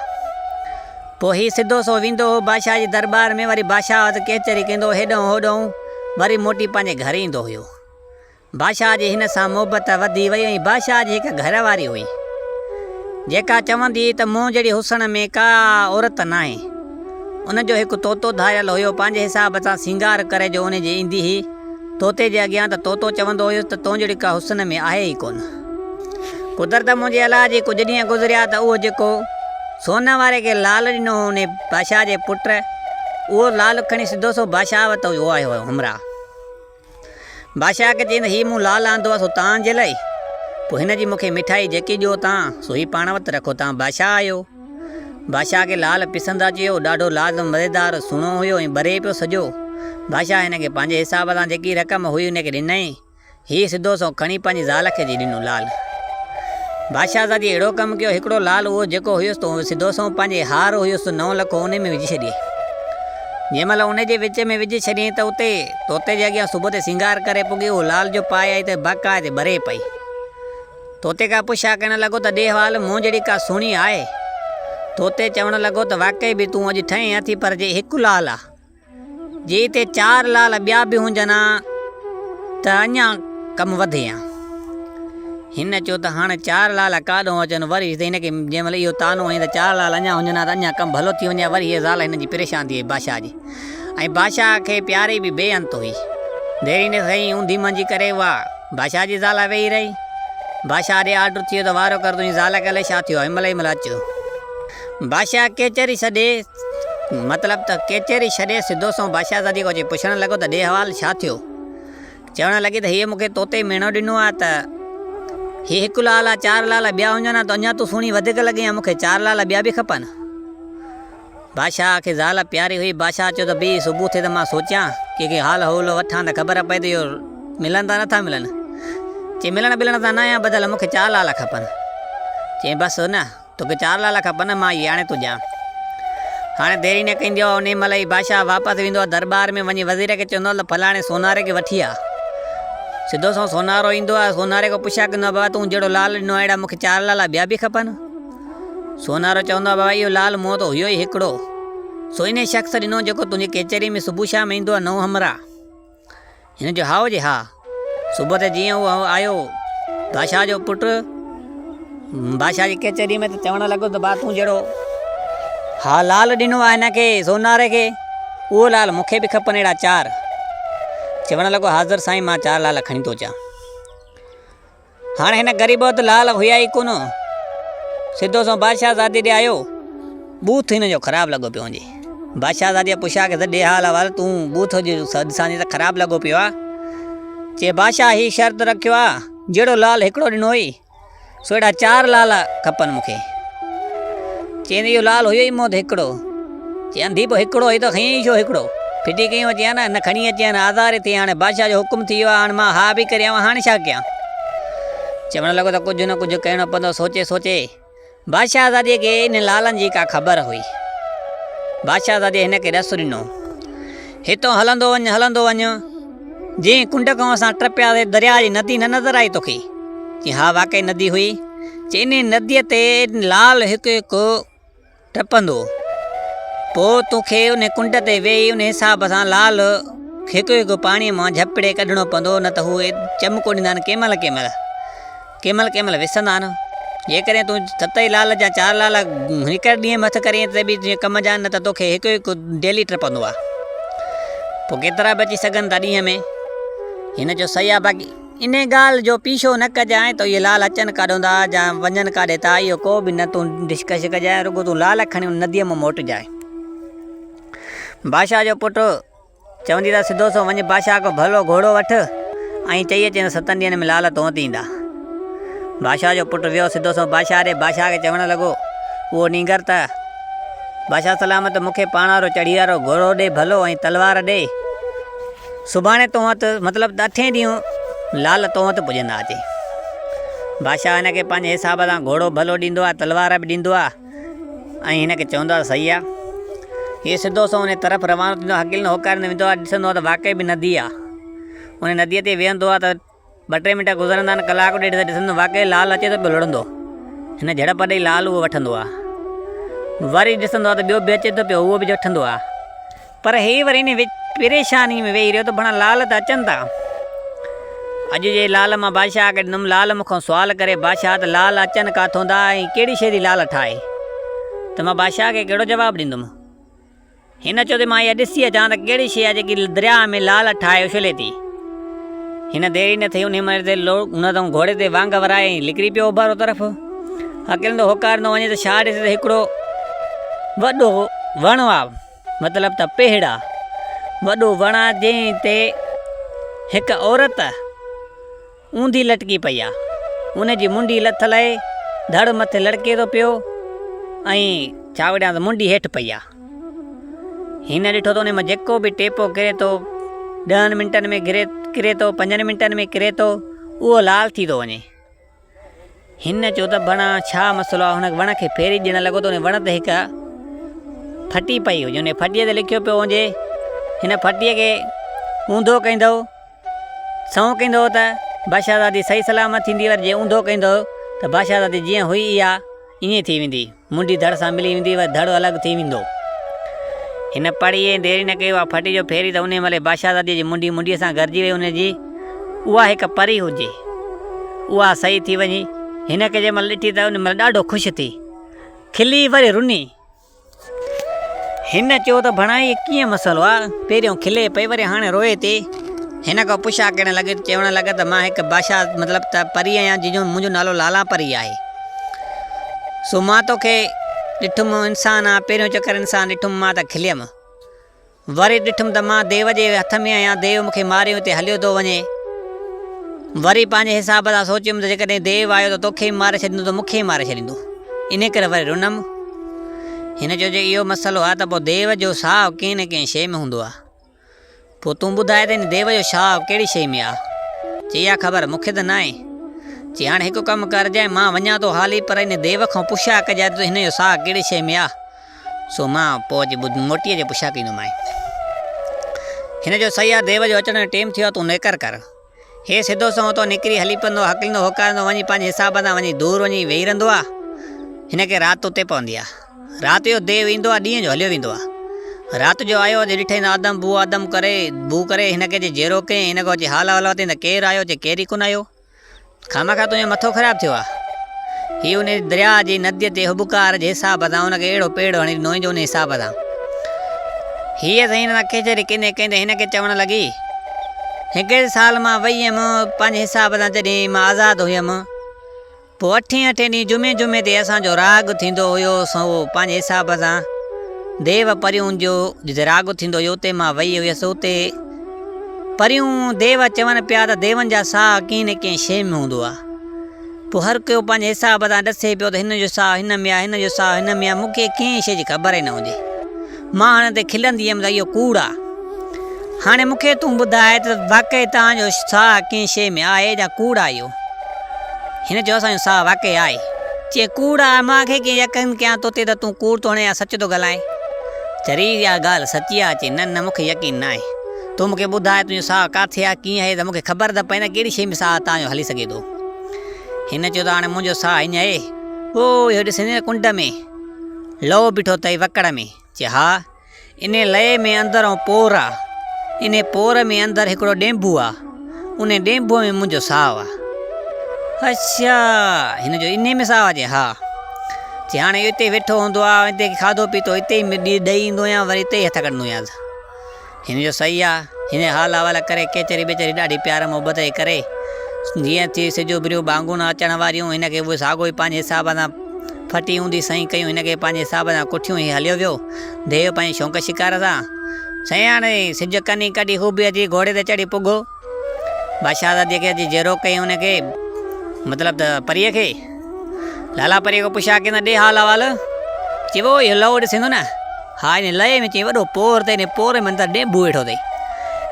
پوء هي سڌو سو ويندو هو بادشاهه جي درٻار ۾ وري بادشاهه وٽ ڪچهري ڪندو هيڏانهن هوڏانهن وري موٽي پنهنجي گهر ايندو هيو. بادشاهه جي هن سان محبت وڌي وئي ۽ بادشاهه جي هڪ گهر واري هئي، جيڪا چوندي هئي ته مون جهڙي حسن ۾ ڪا عورت ناهي. ان جو هڪ طوطو ڌاريل هيو، پنهنجي حساب سان سينگار ڪري جو ان جي ايندي هئي طوطي جي اڳيان ته طوطو چوندو هيس ته تون جهڙي ڪا حسن ۾ آهي ئي ڪونه. قدرت منهنجي الله جي ڪجهه ڏينهن گذريا ته اهو جيڪو سون واري کي لال ڏنو هو انهي بادشاهه جي پٽ اهو لال کڻي سڌو سو بادشاهه وٽ اهو آيو هيو همراهه. بادشاهه کي چيائين ته هي مون لال آندو آهي سو توهان جي لاء، پوء هن جي مون کي مٺائي جيڪي ڏيو توهان، سو هي پاڻ وٽ رکو، توهان بادشاهه آهيو. بادشاهه کي لال پسند اچي ويو، ڏاڍو لال مزيدار، سهڻو هيو ۽ ٻري پيو سڄو. بادشاهه هن کي پنهنجي حساب سان جيڪي رقم هئي ان کي ڏنائين. هي سڌو سنئون کڻي پنهنجي زال کي اچي ڏنو لال. بادشاهه زادي اهڙو ڪم ڪيو، هڪڙو لال اهو جيڪو هيس ته سڌو سنئون پنهنجي هار هيس نو لکو انهي ۾ وجهي ڇڏيائين. جنهن مهل انهي جي وچ ۾ وجهي ڇڏيائين ته اتي طوطي جي اڳيان صبح تي سينگار ڪري پڳي اهو لال جو پائي آئي ته بڪ آهي تي ٻري پئي. طوطي کان پڇا ڪرڻ لڳو ته ڏي حوال مون جهڙي ڪا سهڻي آهي؟ طوطي چوڻ لڳو ته واقعي به تون اڄ ٺهين اٿي پر جي هڪ لال آ. جي اتي چار لال ٻيا به هجن ها ته اڃا ڪم وڌي ها. هن چيو ته هاڻ چار لال ڪاڏهون اچن وري هن کي جنهن مهل اهو طعنو هنيو ته چار لال اڃا هجن ها ته اڃا ڪم ڀلو ٿي وڃي ها وري هيء زال هن جي پريشان ٿي وئي بادشاهه جي ۽ بادشاهه کي پياري به بي انت هئي. ديري نه سهي اونڌي منجهي ڪري اها بادشاهه جي زال ويهي رهي. بادشاهه ڏي آرڊر ٿي ويو ته وارو ڪر تنهنجي زال کي الائي ڇا ٿيو آهي هن مهل ئي مهل اچ. بادشاهه ڪيچري ڇڏي مطلب ته ڪيچري ڇڏي سڌو سنئون بادشاهه زادي کان اچي پڇڻ لڳو ته ڏي حوال ڇا ٿيو؟ چوڻ لڳي ته هيء مون کي طوطي ميڻو ڏنو آهي ته هي هڪ لال آهي چار لال ٻيا هجن ها ته اڃا تون سهڻي وڌيڪ لڳين ها مون کي چار لال ٻيا به کپن. بادشاهه کي زال پياري هئي. بادشاهه چيو ته بيهه صبح ٿئي ته مان سوچيان ڪنهن کي حال احوال وٺان ته خبر پئي ته اهو ملن ٿا نٿا ملن. چي ملڻ ٻلڻ سان نه آهيان ٻڌل مون کي چار لال کپن. چيائين بس نه توکي چار لال کپن مان اهي آڻي ٿو ڏيان. هاڻي ديري نه ڪندي آهي انهي مهل ئي بادشاهه واپس ويندو آهي درٻار ۾ وڃي وزير کي چوندو آهي ته فلاڻي سوناري کي وٺي آ. سڌو سنئون سونارو ايندو آهي سوناري کان پڇا ڪندو آهي بابا تون جهڙو لال ڏنو آهي اهڙا مون کي چار لالا ٻيا به کپن. سونارو چوندو آهي، بابا اهو لال مون وٽ هيو ئي هڪڙو، سو انهيء شخص ڏنو جيڪو تنهنجي ڪچهريء ۾ صبح شام ايندو آهي، نئون همراهه. هن چيو، هائو جي ها. صبح تي جيئن هو آيو، بادشاهه جو پٽ بادشاهه جي ڪچهريء ۾ ته چوڻ لڳو ته با تون جهڙو ها لال ڏنو آهي هن کي، سوناري کي، اهو لال مون کي به کپن اهڙا چار. چوڻ لڳو، حاضر سائين مان چار لال کڻي ٿو اچان. هاڻ هن غريب وٽ لال هيا ئي ڪونه. سڌو سنئون بادشاهه زادي ڏي آيو. ٻوٿ هن جو خراب لڳو پيو هجي. بادشاهه زاديء پڇيا ڪيس، ڏي حال احوال، تون ٻوٿ جو ڏسان ٿي ته خراب لڳو پيو آ. چي، بادشاهه هي شرط رکيو آ، جهڙو لال هڪڙو ڏنو هئي، سو اهڙا چار لال کپن مون کي. چيائين ته اهو لال هيو ئي مون وٽ هڪڙو. چي انڌي پوء هڪڙو هئي ته کنيئي ئي ڇو هڪڙو؟ ڦٽي ڪيون اچي ها نه، نه کڻي اچي ها نه آزار ٿئي هاڻي بادشاهه جو حڪم ٿي ويو آهي هاڻي مان ها به ڪريان هاڻي ڇا ڪيان؟ چوڻ لڳو ته ڪجهه نه ڪجهه ڪرڻو پوندو سوچي سوچي بادشاهه زادي کي انهن لالن جي ڪا خبر هئي. بادشاهه زادي هن کي ڏس ڏنو. هتان هلندو وڃ هلندو وڃ جنهن ڪنڊ کان اسان ٽپياسي درياء جي ندي نه نظر آئي توکي؟ چي ها واقعي ندي هئي. چي انهي نديء تي لال هڪ هڪ ٽپندو. پوء توکي انهي ڪنڊ تي ويهي انهي حساب سان لال هڪ هڪ پاڻيء مان جهپڙي ڪڍڻو پوندو نه ته هو چمڪو ڏيندا آهن ڪنهن مهل ڪنهن مهل ڪنهن مهل ڪنهن مهل وسندا آهن. جيڪڏهن تون ست ئي لال يا چار لال هڪ ڏينهن ۾ هٿ ڪرين ته به تنهنجي ڪم جا آهن نه ته توکي هڪ هڪ ڊيلي ٽپندو آهي. پوء ڪيترا به اچي سگهن ٿا ڏينهن ۾. هن چيو صحيح آهي باقي انهي ڳالهه جو پيڇو نه ڪجانء ته اهي لال اچن ڪاڏهون ٿا يا وڃن ڪاڏي ٿا اهو ڪو به نه تون ڊسڪش ڪجانء رڳو تون لال کڻي ان نديء مان موٽجانء. بادشاهه جو پٽ چوندي ته سڌو سنئون وڃ بادشاهه کان ڀلو گهوڙو وٺ ۽ چئي اچين ته ستن ڏينهن ۾ لال تو وٽ ايندا. بادشاهه جو پٽ ويو سڌو سنئون بادشاهه ڏي بادشاهه کي چوڻ لڳو اهو نينگر ته بادشاهه سلامت مون کي پاڻ وارو چڙهي وارو گهوڙو ڏي ڀلو ۽ تلوار ڏي. سڀاڻي تو وٽ مطلب ته اٺين ڏينهن لال تو وٽ پڄندا اچي. بادشاهه هن کي پنهنجي حساب سان گهوڙو ڀلو ڏيندو آهي، تلوار به ڏيندو آهي ۽ هن کي چوندو آهي صحيح آهي. هي سڌو سنئون ان طرف روانو ٿيندو آهي، هڪلندو هوڪاريندو ويندو آهي، ڏسندو آهي ته واقعي به ندي آهي. ان نديء تي ويهندو آهي ته ٻه ٽي منٽ گذرندا آهن، ڪلاڪ ڏيڍ ته ڏسندو واقعي لال اچي ٿو پيو لڙندو. هن جهڙپ ڏئي لال اهو وٺندو آهي. وري ڏسندو آهي ته ٻيو به اچي ٿو پيو اهو به وٺندو آهي. پر هي وري انهي وچ پريشاني ۾ ويهي رهيو ته ڀڻا لال ته اچن ٿا. اڄ جي لال مان بادشاهه کي ڏنم، لال مون کان سوال ڪري بادشاهه ته لال اچن ڪاٿون ٿا ۽ ڪهڙي شيء ٿي لال ٺاهي ته مان بادشاهه کي ڪهڙو جواب ڏيندم؟ هن چيو ته مان اها ڏسي اچان ته ڪهڙي شيء آهي جيڪي درياهه ۾ لال ٺاهي اڇلي ٿي. هن دير ئي نه ٿي انهيء مهل تي هن تان گهوڙي تي وانگ ورائي ۽ نڪري پيو اوڀارو طرف. هڪلندو هوڪارندو وڃي ته ڇا ڏسي ته هڪڙو وڏو وڻ آ مطلب ته پيهڙ آ. وڏو وڻ آ جنهن تي هڪ عورت اونڌي لٽڪي پئي آ. ان جي منڍي لٿل اهي، ڌڙ مٿي لڙڪي ٿو پيو ۽ ڇا وڙهيان ته منڍي هيٺ پئي آ. هن ڏٺو ته ان مان جيڪو به ٽيپو ڪري ٿو، ڏهن منٽن ۾ ڪري ٿو، پنجن منٽن ۾ ڪري ٿو، اهو لال ٿي ٿو وڃي. هن چيو ته بڻا ڇا مسئلو آهي؟ هن وڻ کي ڦيري ڏيڻ لڳو ته ان وڻ تي هڪ ڦٽي پئي هئي. ان ڦٽيء تي لکيو پيو هجي، هن ڦٽيء کي اونڌو ڪندؤ، سنئون ڪندؤ ته بادشاهزادي صحيح سلامت ٿيندي وري جي اونڌو ڪندؤ ته بادشاهزادي جيئن هئي اها ائين ٿي ويندي. منڍي ڌڙ سان ملي ويندي وري ڌڙ الڳ ٿي ويندو. هن پڙهي ۽ دير ئي نه ڪئي اها ڦٽي جو ڦيري ته انهيء مهل بادشاهزاديء جي منڍي منڍيء سان گهرجي وئي ان جي اها هڪ پري هجي اها صحيح ٿي وڃي. هن کي جنهن مهل ڏٺي ته ان مهل ڏاڍو خوش ٿي کلي وري رني. هن چيو ته ڀڻا هي ڪيئن مسئلو آ، پهريون کلي پئي وري هاڻي روئي ٿي. هن کان پڇا ڪرڻ لڳي ته چوڻ لڳا ته مان هڪ بادشاهه مطلب ته پري آهيان جنهن جو منهنجو نالو لالان پري آهي. سو مان توکي ڏٺم انسان آ، پهريون چڪر انسان ڏٺم مان ته کليم. وري ڏٺم ته مان ديو جي هٿ ۾ آهيان، ديو مون کي ماري اتي هليو ٿو وڃي. وري پنهنجي حساب سان سوچيم ته جيڪڏهن ديو آيو ته توکي به ماري ڇڏيندو ته مون کي به ماري ڇڏيندو. انهيء ڪري وري رنم. هن چيو جي اهو مسئلو آهي ته پوء ديو جو ساهه ڪنهن نه ڪنهن شيء ۾ هوندو آهي. پوء تون ٻڌاء ته ان ديو جو ساهه ڪهڙي شيء ۾ آهي؟ چي اها خبر مون کي ته ناهي. چي هاڻي هڪ ڪم ڪرجانء مان وڃان ٿو هالي پر ان ديو کان پڇا ڪجانء ته هن جو ساهه ڪهڙي شيء ۾ آهي. سو مان پوء اچي موٽي اچي پڇا ڪندومانء. هن چيو، صحيح آ، ديو جو اچڻ جو ٽيم ٿيو آ، تون نيڪر ڪر. هي سڌو سنئون اتان نڪري هلي پوندو آ، هڪليندو هوڪاريندو وڃي پنهنجي حساب سان وڃي دور وڃي ويهي رهندو آ. هن کي رات اتي پوندي آ. رات جو ديو ايندو آ، ڏينهن جو هليو ويندو آ. رات جو آيو اچي ڏٺائين ته آدم بو آدم ڪري، بو ڪري، هن کي اچي جيرو ڪيائين، هن کان اچي حال احوال ورتائين ته ڪير آيو؟ چي ڪير ئي ڪونه آيو. خامخواه تنهنجو مٿو خراب ٿيو آ. هي ان درياء جي نديء تي هٻڪار جي حساب سان ان کي اهڙو پيڙ هڻي ڏنو جو ان حساب سان. هيء سائين هن سان ڪچهري ڪندي ڪندي هن کي چوڻ لڳي، هڪڙي سال مان وئي هيم پنهنجي حساب سان جڏهن مان آزاد هيم. پوء اٺين اٺين ڏينهن جمعي جمعي تي اسان جو راڳ ٿيندو هيو سو پنهنجي حساب سان ديو پريون جو جتي راڳ ٿيندو هيو اتي مان وئي هيس اتي پريون ديو چون پيا ته ديون جا ساهه ڪنهن نه ڪنهن شيء ۾ هوندو آهي. پوء هر ڪو پنهنجي حساب سان ڏسي پيو ته هن جو ساهه هن ۾ آهي، هن جو ساهه هن ۾ آهي، مون کي ڪنهن شيء جي خبر ئي نه هجي. مان هن تي کلندي هيم ته اهو ڪوڙ آهي. هاڻي مون کي تون ٻڌاء ته واقعي توهان جو ساهه ڪنهن شيء ۾ آهي يا ڪوڙ آهي اهو؟ هن چيو اسان جو ساهه واقعي آهي. چيائين ڪوڙ آهي، مان کي ڪيئن يقين ڪيان توتي ته تون ڪوڙ ٿو هڻين يا سچ ٿو ڳالهائين؟ چري اها ڳالهه سچي آهي؟ چيائين نه نه مون کي يقين ناهي. تون مون کي ٻڌاء تنهنجو ساهه ڪاٿي آهي، ڪيئن آهي ته مون کي خبر ته پئي نه ڪهڙي شيء ۾ ساهه توهان جو هلي سگهي ٿو. هن چيو ته هاڻي منهنجو ساهه هيئن آهي. او اهو ڏسين ٿي نه ڪنڊ ۾ لئو بيٺو اٿئي وڪڙ ۾. چي ها. انهي لئي ۾ اندرئون پور آ. انهي پور ۾ اندر هڪڙو ڏينڀو آ. انهي ڏينڀوء ۾ منهنجو ساهه آ. اڇا! هن چيو انهي ۾ ساهه آ؟ چي ها. چي هاڻي اهو اتي ويٺو هوندو آ، اتي کاڌو پيتو اتي ئي ڏئي ايندو آهيان وري اتي ئي هٿ ڪڍندو آهيانس. هن جو صحيح آ. هن حال احوال ڪري ڪيچري ٻيچري ڏاڍي پيار محبت جي ڪري جيئن ٿي سج اڀريو ٻانگون اچڻ واريون هن کي اهي ساڳو ئي پنهنجي حساب سان ڦٽي هوندي سائين ڪيون هن کي پنهنجي حساب سان ڪٺيون هي هليو ويو ديو پنهنجي شونق شڪار سان سائين هاڻي سج ڪني ڪڍي خوبي اچي گهوڙي تي چڙهي پڳو بادشاهزادي کي اچي جيرو ڪيائين ان کي مطلب ته پريء کي لالا پريء کان پڇا ڪيائين ته ڏي حال احوال چيو اهو لئو ڏسين ٿو نه ها ان لئي ۾ چيائين وڏو پور اٿئي ان پور ۾ اندر ڏينڀو ويٺو اٿئي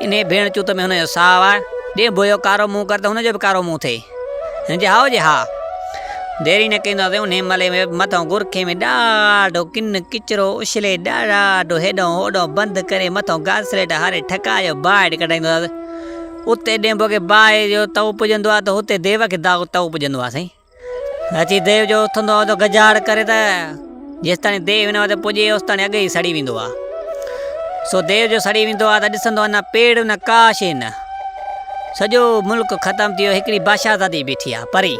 انهيء ڀيڻ چوت ۾ هن جو ساهه آهي ڏينڀو جو ڪارو منهن ڪر ته هن جو به ڪارو منهن ٿئي هن چيو هائو جي ها دير ئي نه ڪندو آهي انهيء مهل مٿئون گرکي ۾ ڏاڍو ڪن ڪچرو اڇلي ڏاڍو هيڏانهن هوڏانهن بند ڪري مٿئون گاسليٽ هاري ٺڪاء جو باهه ڪڍائيندو آهي اتي ڏينڀو کي باهه جو تئو پڄندو آهي ته هتي ديو کي داغ تئو پڄندو آهي سائين اچي ديو جو اٿندو آهي ته گجاڙ ڪري ته جيستاڻي ديو هن وٽ پڄي اوستاڻي اڳي ئي سڙي ويندو آهي سو ديو جو سڙي ويندو آهي ته ڏسندو آهي نه پيڙ نه ڪا شيء نه سڄو ملڪ ختم ٿي ويو، هڪڙي بادشاهزادي بيٺي آ، پري.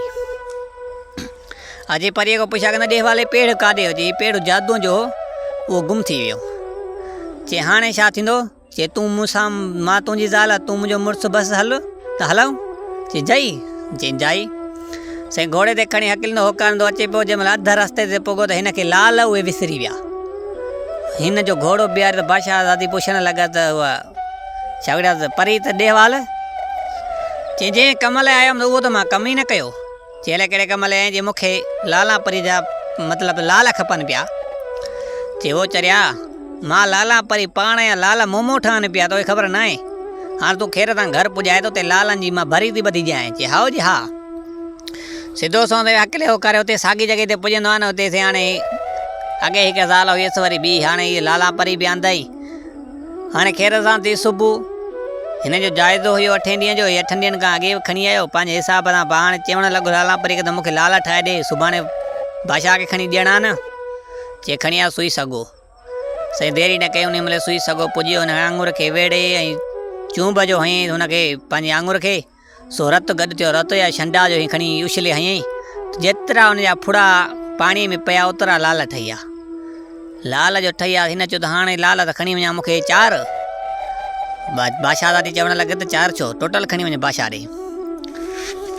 اچي پريء کان پڇا ڪندا، ڏيهه والي پيڙهه ڪاڏي هو؟ چي، هي پيڙهه جادوء جو هو، اهو گم ٿي ويو. چي، هاڻي ڇا ٿيندو؟ چي، تون مون سان، مان تنهنجي زال، تون منهنجو مڙس، بس هل ته هلون. چي، جئي؟ چي، جائي. سائين گهوڙي تي کڻي هڪليندو هوڪاريندو اچي پيو، جنهن مهل اڌ رستي تي پڳو ته هن کي لال اهي وسري ويا. هن جو گهوڙو بيهاريو ته بادشاهه زادي پڇڻ لڳا ته اها ڇا وڙهيا ته پري ته ڏيهوال؟ چي، جنهن ڪم لاء آيو هيم اهو ته مان ڪم ئي نه ڪيو. چي، الائي ڪهڙي ڪم لاء آئين؟ چي، مون کي لالان پري جا مطلب لال کپن پيا. چي، او چريا! مان لالان پري پاڻ يا لال مومو ٺهن پيا توکي خبر ناهي. هاڻ تون خير سان گهر پڄائي ته اتي لالن جي مان ڀري ٿي ٻڌي ڏيانء. چي، هائو جي ها. سڌو سنئون ٿي هڪلي هوڪاري اتي ساڳي جڳهه تي پڄندو آهي نه اتي سي هاڻي اڳي هڪ زال هيس وري ٻي هاڻي هيء لالان پري به آندائين. هاڻي خير سان ٿي صبح. هن جو جائزو هيو اٺين ڏينهن جو، هي اٺن ڏينهن کان اڳي کڻي آيو، پنهنجي حساب سان پاڻ چوڻ لڳو لالان پري کي ته مون کي لال ٺاهي ڏي، سڀاڻي بادشاهه کي کڻي ڏيڻا نه. چي کڻي آ سوئي سگهو. سائين دير ئي نه ڪئي انهي مهل سوئي سگهو پڄيو هن آڱر کي ويڙهي ۽ چونب جو هنيائين هن کي پنهنجي آڱر کي سو رت گڏ ٿيو رت جا ڇنڊا جو هي کڻي اڇلي هنيائين ته جيترا ان جا ڦڙا پاڻيء ۾ پيا اوترا لال ٺهي ويا. لال جو ٺهي ويا هن چيو ته هاڻي لال ته کڻي وڃان مون کي چار. بادشاهزادي چوڻ لڳي ته چار ڇو ٽوٽل کڻي وڃ بادشاهه ڏي.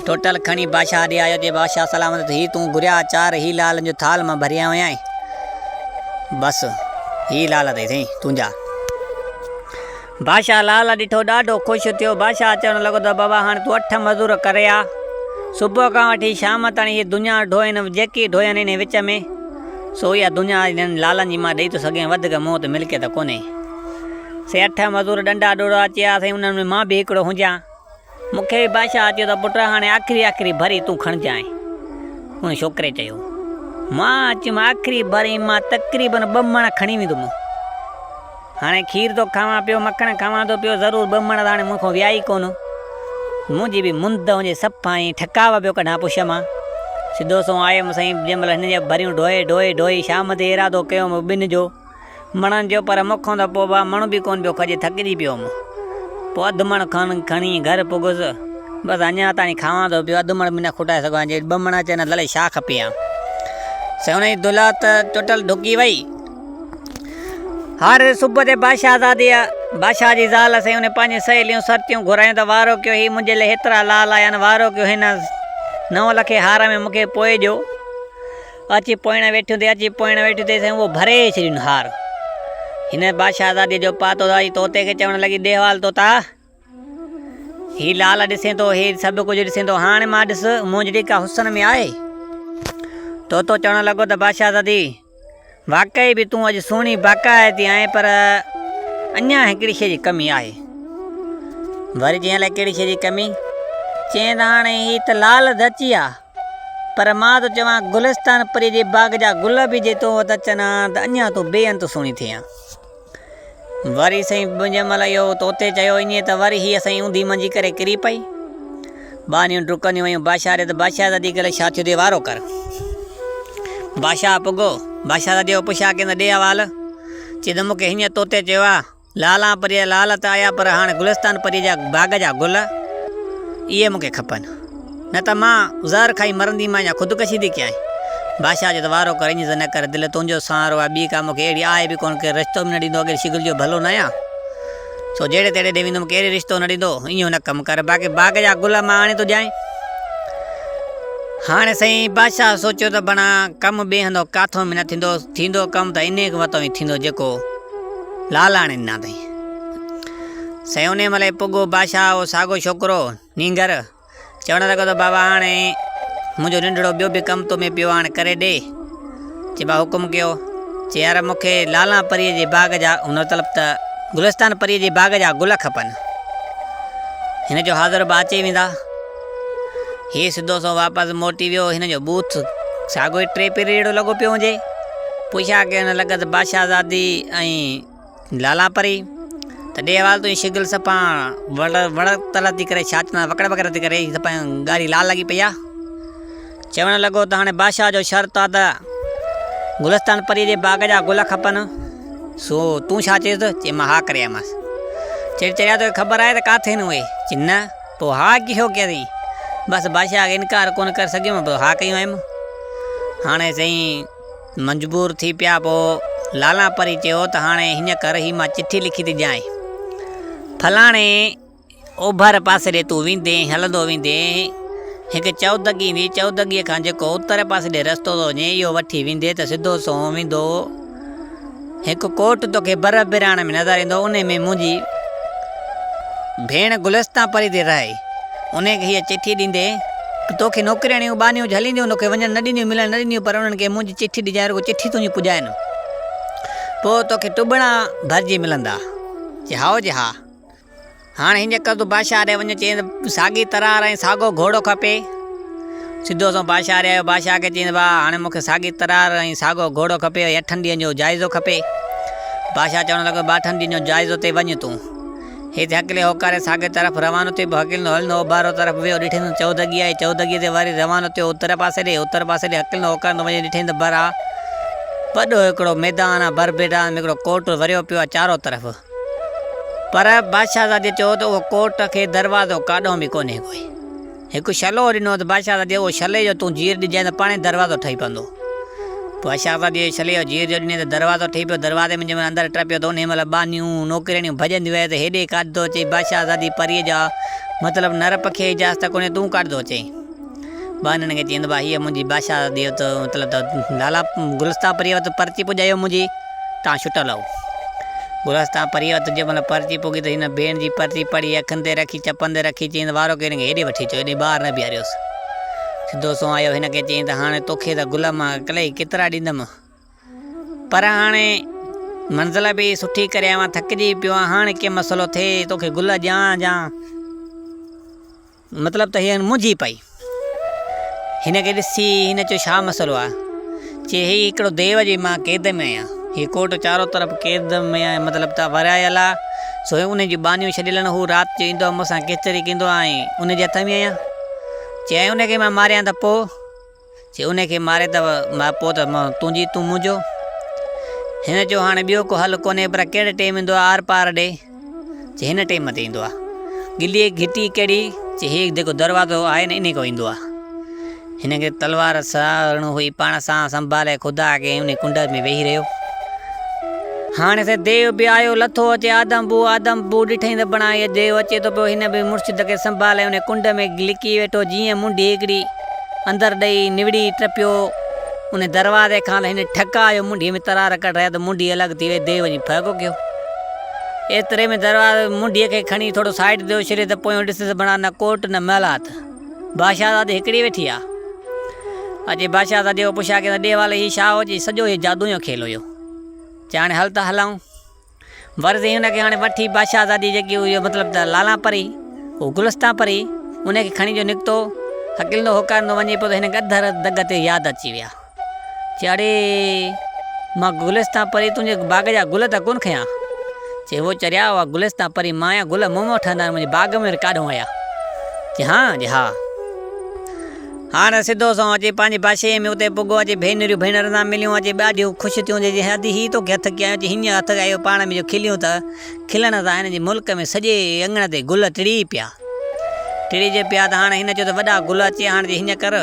ٽوٽل کڻي بادشاهه ڏي آيو چي بادشاهه سلامت هي تون گهريا چار هي لالن جو ٿال مان ڀري آيو آهيان. بس هي لال اٿئي سائين تنهنجا. بادشاهه لال ڏٺو ڏاڍو خوش ٿيو. بادشاهه چوڻ لڳو ته بابا هاڻي تون اٺ مزور ڪري آ. صبح کان وٺي شام تاڻي هي دنيا ڍوئين جيڪي ڍوئين انهي وچ ۾ سو اها دنيا هنن لالن جي مان ڏئي ٿو سگهين وڌيڪ مون وٽ ملڪيت ڪونهي. سي اٺ مزور ڏنڊا ڏوڙا چيا سائين انهن ۾ مان به هڪڙو هجان. مون کي به بادشاهه چيو ته پٽ هاڻي آخري آخري ڀري تون کڻجانء. ان ڇوڪري چيو. مان چيم آخري ڀري مان تقريبن ٻه مڻ کڻي ويندم. هاڻي کير ٿو کاوان پيو مکڻ کاوان ٿو پيو ضرور ٻه مڻ ته هاڻي مون کان ويا ئي ڪونه. منهنجي به مند هجي صفا ائين ٺڪاء پيو ڪڍان پڇ مان. سڌو سنئون آيم سائين جنهن مهل هن جا ڀريون ڍوئي ڍوئي ڍوئي شام تي ارادو ڪيوم ٻن جو. مڻن جو پر مون کان ته پوء به مڻ به ڪونه پيو کڄي ٿڪجي پيو هوم. پوء اڌ مڻ کن کڻي گهر پڳس. بس اڃا تائين کاوان ٿو پيو اڌ مڻ به نه کٽائي سگهيو آهيان جي ٻه مڻ اچن ها ته الائي ڇا کپي ها. سائين ان جي دولهه ته ٽوٽل ڍڪي وئي. هر صبح تي بادشاهزاديء، بادشاهه جي زال، سائين ان پنهنجون سهيليون سرتيون گهرايون ته وارو ڪيو هي منهنجي لئه هيترا لال آيا آهن وارو ڪيو هن نو لکي هار ۾ مون کي پوئي ڏيو. اچي پوئڻ ويٺيون تي اچي پوئڻ ويٺيون تي سائين اهو ڀري ڇڏين هار. هن بادشاهزاديء جو پاتو ته اچي طوطي کي چوڻ لڳي ڏيهوال طوطا! هي لال ڏسين ٿو، هي سڀ ڪجهه ڏسين ٿو، هاڻ مان ڏس منهنجڙي ڪا حسن ۾ آهي؟ طوطو چوڻ لڳو ته بادشاهزادي! واقعي به تون اڄ سهڻي باقاعدي آهين پر اڃا هڪڙي شيء جي ڪمي آهي. وري چيائين الائي ڪهڙي شيء جي ڪمي؟ چيائين ته هاڻي هي ته لال ڌچي آ. پر مان ٿو چوان گلستان پريء جي باغ جا گل به جي تو وٽ اچن ها ته اڃا تون بي انت سهڻي ٿئين ها. وري سائين جنهن مهل اهو طوطي چيو ائين ته وري هيء سائين اونڌي منجهي ڪري ڪري پئي. ٻانهيون ڊڪنديون ويون بادشاهه ڏي ته بادشاهزادي کي الائي ڇا ٿيو ٿئي وارو ڪر. بادشاهه پڳو. بادشاهزاديء کان پڇا ڪيائين ته ڏي حوال. چي ته مون کي هيئن طوطي چيو آ. لالان پريء جا لال ته آيا پر هاڻ گلستان پريء جا باغ جا گل اهي مون کي کپن. نه ته مان زهر کائي مرنديمان يا خودڪشي ٿي ڪيانء. بادشاهه چيو ته وارو ڪر ائين ته نه ڪر دل تنهنجو سهارو آهي ٻي ڪا مون کي اهڙي آهي به ڪونه ڪير رشتو به نه ڏيندو اڳي شغل جو ڀلو نه آهيان سو جهڙي تهڙي ڏي ويندم ڪير رشتو نه ڏيندو ائين نه ڪم ڪر باقي باغ جا گل مان آڻي ٿو ڏيانء. هاڻي سائين بادشاهه سوچيو ته بڻا ڪم ٻئي هنڌو ڪاٿو به نه ٿيندو، ٿيندو ڪم ته انهيء وتو ئي ٿيندو جيڪو لال آڻي ڏنا اٿئي. سائين انهيء مهل ئي پڳو بادشاهه اهو ساڳو ڇوڪرو، نينگر، چوڻ لڳو ته بابا هاڻي منهنجو ننڍڙو ٻيو به ڪم تو ۾ پيو هاڻي ڪري ڏي. چي با حڪم ڪيو. چي يار مون کي لالان پريء جي باغ جا مطلب ته گلستان پريء جي باغ جا گل کپن. هن چيو حاضر با اچي ويندا. هي سڌو سنئون واپس موٽي ويو. هن جو ٻوٿ ساڳيو ئي ٽي پيري جهڙو لڳو پيو هجي. پڇا ڪيو هن لڳس بادشاهزادي ۽ لالان پري ته ڏي حوال تون شغل صفا وڙ وڙ تل ٿي ڪري ڇا چوندا وڪڙ وڪڙ ٿي ڪري صفا ڳاڙهي لال لڳي پئي آ. چوڻ لڳو ته هاڻي بادشاهه جو شرط آ ته گلستان پريء جي باغ جا گل کپن، سو تون ڇا چيس؟ چي مان ها ڪري آيومانس. چي چريا توکي خبر آهي ته ڪاٿي آهن اهي؟ چي نه. پوء ها ڪيو ڪيائين. بس بادشاهه کي انڪار ڪونه ڪري سگهيم، پوء ها ڪيون هيم. هاڻي سائين مجبور ٿي پيا، پوء لالان پري چيو ته هاڻي هيئن ڪر، هي مان چٺي لکي ٿي ڏيانء. فلاڻي اوڀر پاسي ڏي تون ويندين، هلندو ويندين، هڪ چؤدڳي ايندي، چؤدڳيء کان جيڪو اتر پاسي ڏي رستو ٿو وڃي، اهو وٺي ويندين ته سڌو سنئون ويندو. هڪ ڪوٽ توکي بر براڻ ۾ نظر ايندو، انهي ۾ منهنجي ڀيڻ گلستان پري ٿي رهي، انهي کي هيء چٺي ڏيندي ته توکي نوڪرياڻيون ٻانهيون جهلينديون، توکي وڃڻ نه ڏينديون، ملڻ نه ڏينديون، پر انهن کي منهنجي چٺي ڏجانء، رڳو چٺي تنهنجي پڄائين، پوء توکي ٽٻڻا ڀرجي ملندا. چي هائو چي ها. هاڻ هينئن ڪر تون بادشاهه ڏي وڃ، چئين ته ساڳي ترار ۽ ساڳو گهوڙو کپي. سڌو سنئون بادشاهه ڏي آيو، بادشاهه کي چيائين ته ڀاء هاڻي مون کي ساڳي ترار ۽ ساڳو گهوڙو کپي ۽ اٺن ڏينهن جو جائزو کپي. بادشاهه چوڻ لڳو ڀاء اٺن ڏينهن جو جائزو تي وڃ تون. هيٺ هڪلي هوڪاري ساڳي طرف روانو ٿيو، پوء هڪلندو هلندو اوڀارو طرف ويو، ڏٺائين ته چؤدڳي آهي، چؤدڳيء تي وري روانو ٿيو اتر پاسي ڏي، اتر پاسي ڏي هڪلندو هوڪارندو وڃي ڏٺائين ته برا وڏو هڪڙو ميدان آهي، بر ميدان ۾ هڪڙو ڪوٽ وريو پيو آهي چارو طرف. پر بادشاهزاديء چيو ته اهو ڪوٽ کي دروازو ڪاڏهون به ڪونهي ڪوئي. هڪ شلو ڏنو ته بادشاهزاديء اهو شلي جو تون جير ڏجانء ته پاڻهي دروازو ٺهي پوندو. بادشاهزاديء شلي جو جير جو ڏني ته دروازو ٺهي پيو. دروازي ۾ جنهن مهل اندر ٽپيو ته انهيء مهل ٻانهيون، نوڪرياڻيون ڀڄنديون آيون ته هيڏي ڪاڏ ٿو اچين بادشاهزادي پريء جا مطلب نر پکيء اجازت ڪونهي تون ڪاڏ ٿو اچين. ٻانهن کي چيائين ته ڀاء هيء منهنجي بادشاهزاديء وٽ مطلب ته لالا گلستان پريء وٽ پرچي پڄايو منهنجي. تان ڇٽل هو. گلستان پريء وٽ جنهن مهل پرچي پڳي ته هن ڀيڻ جي پرچي پڙهي اکين تي رکي چپن تي رکي چيائين ته وارو ڪري هن کي هيڏي وٺي اچو، هيڏي ٻاهر نه بيهاريوس. سڌو سنئون آيو هن کي چيائين ته هاڻي توکي ته گل مان ڪلهي ڪيترا ڏيندم. پر هاڻي منزل به سٺي ڪري آيو آهيان، ٿڪجي پيو آهيان، هاڻي ڪي مسئلو ٿئي توکي گل ڏيان جان. مطلب ته هيء منجهي پئي. هن کي ڏسي هن چيو ڇا مسئلو آهي؟ چي هي هڪڙو ديو جي مان قيد ۾ آهيان. هي ڪوٽ چارو طرف قيد ۾ آهي مطلب ته ورايل آهي. سو ان جون ٻانهيون ڇڏيل آهن. هو رات جو ايندو آهي مون سان ڪچهري ڪندو آهي ۽ ان جي هٿ ۾ آهيان. چي ۽ ان کي مان ماريان ته پوء؟ چي ان کي ماري ته پوء ته تنهنجي تون منهنجو. هن چيو هاڻي ٻيو ڪو حل ڪونهي پر ڪهڙي ٽيم ايندو آهي آر پار ڏي؟ چي هن ٽيم تي ايندو آهي. ڳلي گهٽي ڪهڙي؟ چي هي جيڪو دروازو آهي نه انهي کان ايندو آهي. هن کي تلوار ساڻ هئي پاڻ سان سنڀالي خدا کي انهي ڪنڊ ۾ ويهي رهيو. هاڻي سي ديو به آيو لٿو اچي آدم بو آدم بو ڏٺئين ته بڻا هيء ديو اچي ٿو پيو هن به مرشد کي سنڀالي انهي ڪنڊ ۾ لڪي ويٺو جيئن منڍي هڪڙي اندر ڏئي نوڙي ٽپيو ان دروازي کان ته هن ٺڪاء جو منڍيء ۾ ترار ڪڍرايا ته منڍي الڳ ٿي وئي ديو وڃي ڦهڪو ڪيو. ايتري ۾ دروازي منڍيء کي کڻي ٿورو سائيڊ تي اڇلي ته پويون ڏسي ته بڻا نه ڪوٽ نه محلات. بادشاهزادي هڪڙي ويٺي آ. اچي بادشاهزادي کان پڇا ڪيائين ته ڏي والي هي ڇا هو؟ چي سڄو هي جادوء جو کيل هيو. چي هاڻي هل ته هلون. ورزي هن کي هاڻي وٺي بادشاهزادي جيڪي هئي مطلب ته لالان پري، هو گلستان پري، ان کي کڻي جو نڪتو، هڪلندو هوڪارندو وڃي پيو ته هن کي اڌ دڳ تي ياد اچي ويا. چي اڙي مان گلستان پري تنهنجي باغ جا گل ته ڪونه کنيا. چي هو چريا اها گلستان پري مان آهيان گل مون مان ٺهندا آهن منهنجي باغ ۾ وري ڪاڏهون آيا. چي هان چي ها. هاڻ سڌو سنئون اچي پنهنجي بادشاهيء ۾ اتي پڳو، اچي ڀينريون ڀينرن سان مليون، اچي ڏاڍيون خوش ٿيون، چي ادي هي توکي هٿ ڪيئن آيو؟ چي هينئن هٿ آيو، پاڻ ۾ جو کليون ته کلڻ سان هن جي ملڪ ۾ سڄي اڱڻ تي گل ٽڙي پيا. ٽڙي جي پيا ته هاڻ هن چيو ته وڏا گل اچي، هاڻ چي هينئن ڪر،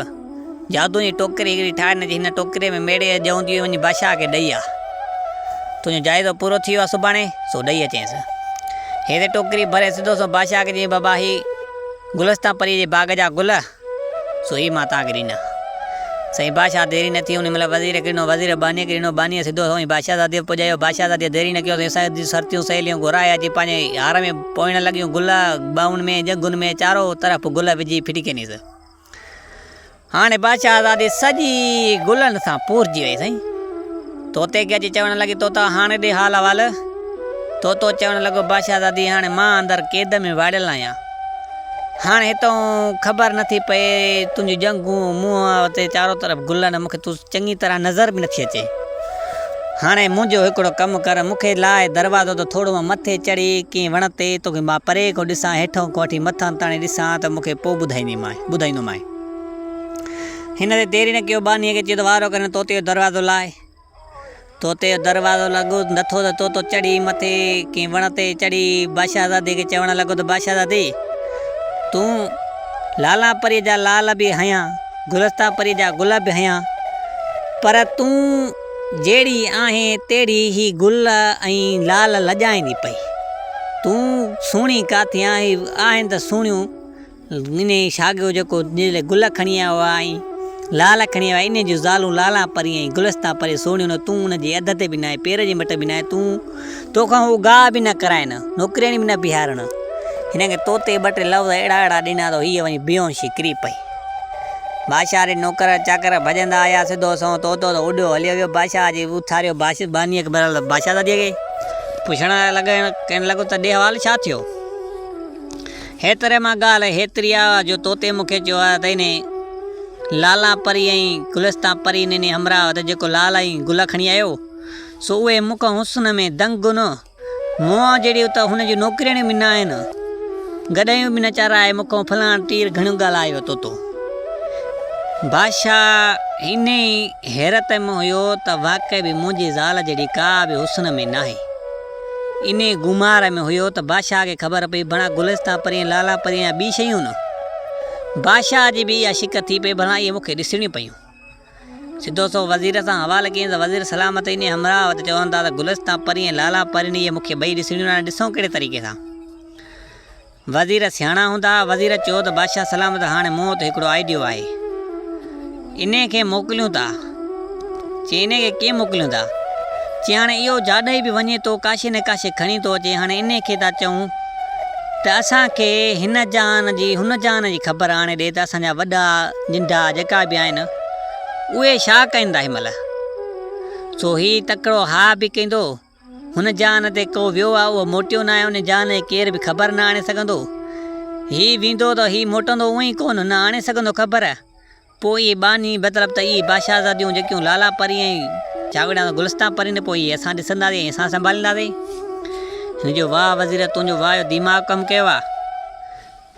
جادوء جي ٽوڪري هڪڙي ٺاهه ڏني، چي هن ٽوڪريء ۾ ميڙي ڄونديون وڃي بادشاهه کي ڏئي آ. تنهنجو جائزو پورو ٿي ويو آهي سڀاڻي، سو ڏئي اچينس. هيء ته ٽوڪري ڀري سڌو سنئون بادشاهه کي چيائين، بابا هي گلستان پريء جي باغ جا گل، سو هي مان توهان کي ڏنا. سائين بادشاهه ديري نه ٿي، ان مهل وزير کي ڏنو، وزير ٻانهيء کي ڏنو، ٻانهيء سڌو سنئون بادشاهزاديء وٽ پڄايو، بادشاهزاديء ديري نه ڪيو، سائين سڄيون سرتيون سهيليون گهرائي اچي پنهنجي هار ۾ پوئڻ لڳيون، گل ٻانهن ۾، ڄنگهن ۾، چارو طرف گل وجهي ڦٽي ڪينيس. هاڻي بادشاهزادي سڄي گلن سان پورجي وئي. سائين طوطي کي اچي چوڻ لڳي، طوطا هاڻي ڏي حال احوال. طوطو چوڻ لڳو، بادشاهزادي هاڻي مان اندر قيد ۾ واڙيل آهيان. هاڻي هتئون خبر نٿي پئي تنهنجون ڄنگهون منهن تي چارو طرف گل آهن مون کي تون چڱي طرح نظر به نٿي اچي. هاڻي منهنجو هڪڙو ڪم ڪر مون کي لاء دروازو ته ٿورو مان مٿي چڙهي ڪنهن وڻ تي توکي مان پري کان ڏسان هيٺئون کان وٺي مٿان تاڻي ڏسان ته مون کي پوء ٻڌائيندومانء. هن تي دير ئي نه ڪيو ٻانهيء کي چيو ته وارو ڪر هن طوطي جو دروازو لاء. طوطي جو دروازو لڳو نٿو ته طوطو چڙهي مٿي ڪنهن وڻ تي چڙهي بادشاهزادي کي چوڻ لڳو ته بادشاهزادي! تون لالان پريء جا لال به هنيا، گلستان پريء جا گل به هنيا، پر تون جهڙي آهين تهڙي هي گل ۽ لال لڄائيندي پئي. تون سهڻي ڪاٿي آهين، آهن ته سهڻيون. انهيء شاگيو جيڪو جنهن گل کڻي آيو آهي ۽ لال کڻي آيو آهي، انهيء جون زالون لالان پري ۽ گلستان پري سهڻيون نه، تون ان جي اڌ تي به ناهين، پير جي مٽ به ناهين، تون توکان هو گاهه به نه ڪرائين، نوڪرياڻي به نه بيهارين. هن کي طوطي ٻه ٽي لفظ اهڙا اهڙا ڏنا ته هيء وڃي بيهوشي ڪري پئي. بادشاهه ڏي نوڪر چاڪر ڀڄندا آيا، سڌو سنئون طوطو ته اڏيو هليو ويو. بادشاهه جي اٿاريو ٻانهيء کي بهرحال بادشاهزاديء کي پڇڻ لڳو ته ڏي حوال ڇا ٿيو؟ هيتري مان ڳالهه هيتري آ جو طوطي مون کي چيو آهي ته انهي لالان پري ۽ گلستان پري انهي همراهه ته جيڪو لال ۽ گل کڻي آيو سو اهي مون کان حسن ۾ دنگ نه مون جهڙيون ته هن جون نوڪرياڻيون به نه آهن گڏهيون به نه چارائي مون کان فلاڻ ٽير گهڻيون ڳالهايو طوطو بادشاهه انهي حيرت ۾ هيو ته واقعي به منهنجي زال جهڙي ڪا به حسن ۾ ناهي. انهيء گمار ۾ هيو ته بادشاهه کي خبر پئي ڀڻا گلستان پرين لالا پرين يا ٻي شيون نه. بادشاهه جي به اها شڪ ٿي پئي ڀلا اهي مون کي ڏسڻيون پيون. سڌو سنئون وزير سان حوال ڪيائين ته وزير سلامت انهيء همراهه وٽ چون ٿا ته گلستان پرين ۽ لالا پرين اهي مون کي ٻئي ڏسڻيون آهن ڏسون ڪهڙي طريقي سان. وزير سياڻا هوندا ها. وزير چيو ته بادشاهه سلامت هاڻي مون وٽ هڪڙو آئيڊيو آهي. انهيء کي موڪليون ٿا. چي انهيء کي ڪيئن موڪليون ٿا؟ چي هاڻي اهو جاڏهي به وڃي ٿو ڪاشي نه ڪاشي کڻي ٿو اچي. هاڻي انهيء کي ٿا چئون ته اسان کي هن جهان جي هن جهان جي خبر آڻي ڏي ته اسان جا وڏا ننڍا جيڪا به آهن اهي ڇا ڪن ٿا هن مهل. سو هي تڪڙو ها به ڪندو. هن جهان تي ڪو ويو آ، اهو موٽيو ناهي، ان جهان جي ڪير به خبر نه آڻي سگهندو. هي ويندو ته هي موٽندو اونئين ڪونه، نه آڻي سگهندو خبر. پوء اهي ٻانهي، مطلب ته اهي بادشاهزاديون جيڪيون لالا پري ۽ ڇاڳڙيان گلستان پري نه، پوء اهي اسان ڏسنداسين ۽ اسان سنڀالينداسين. هن چيو، واهه وزير، تنهنجو واهه جو دماغ ڪم ڪيو آ.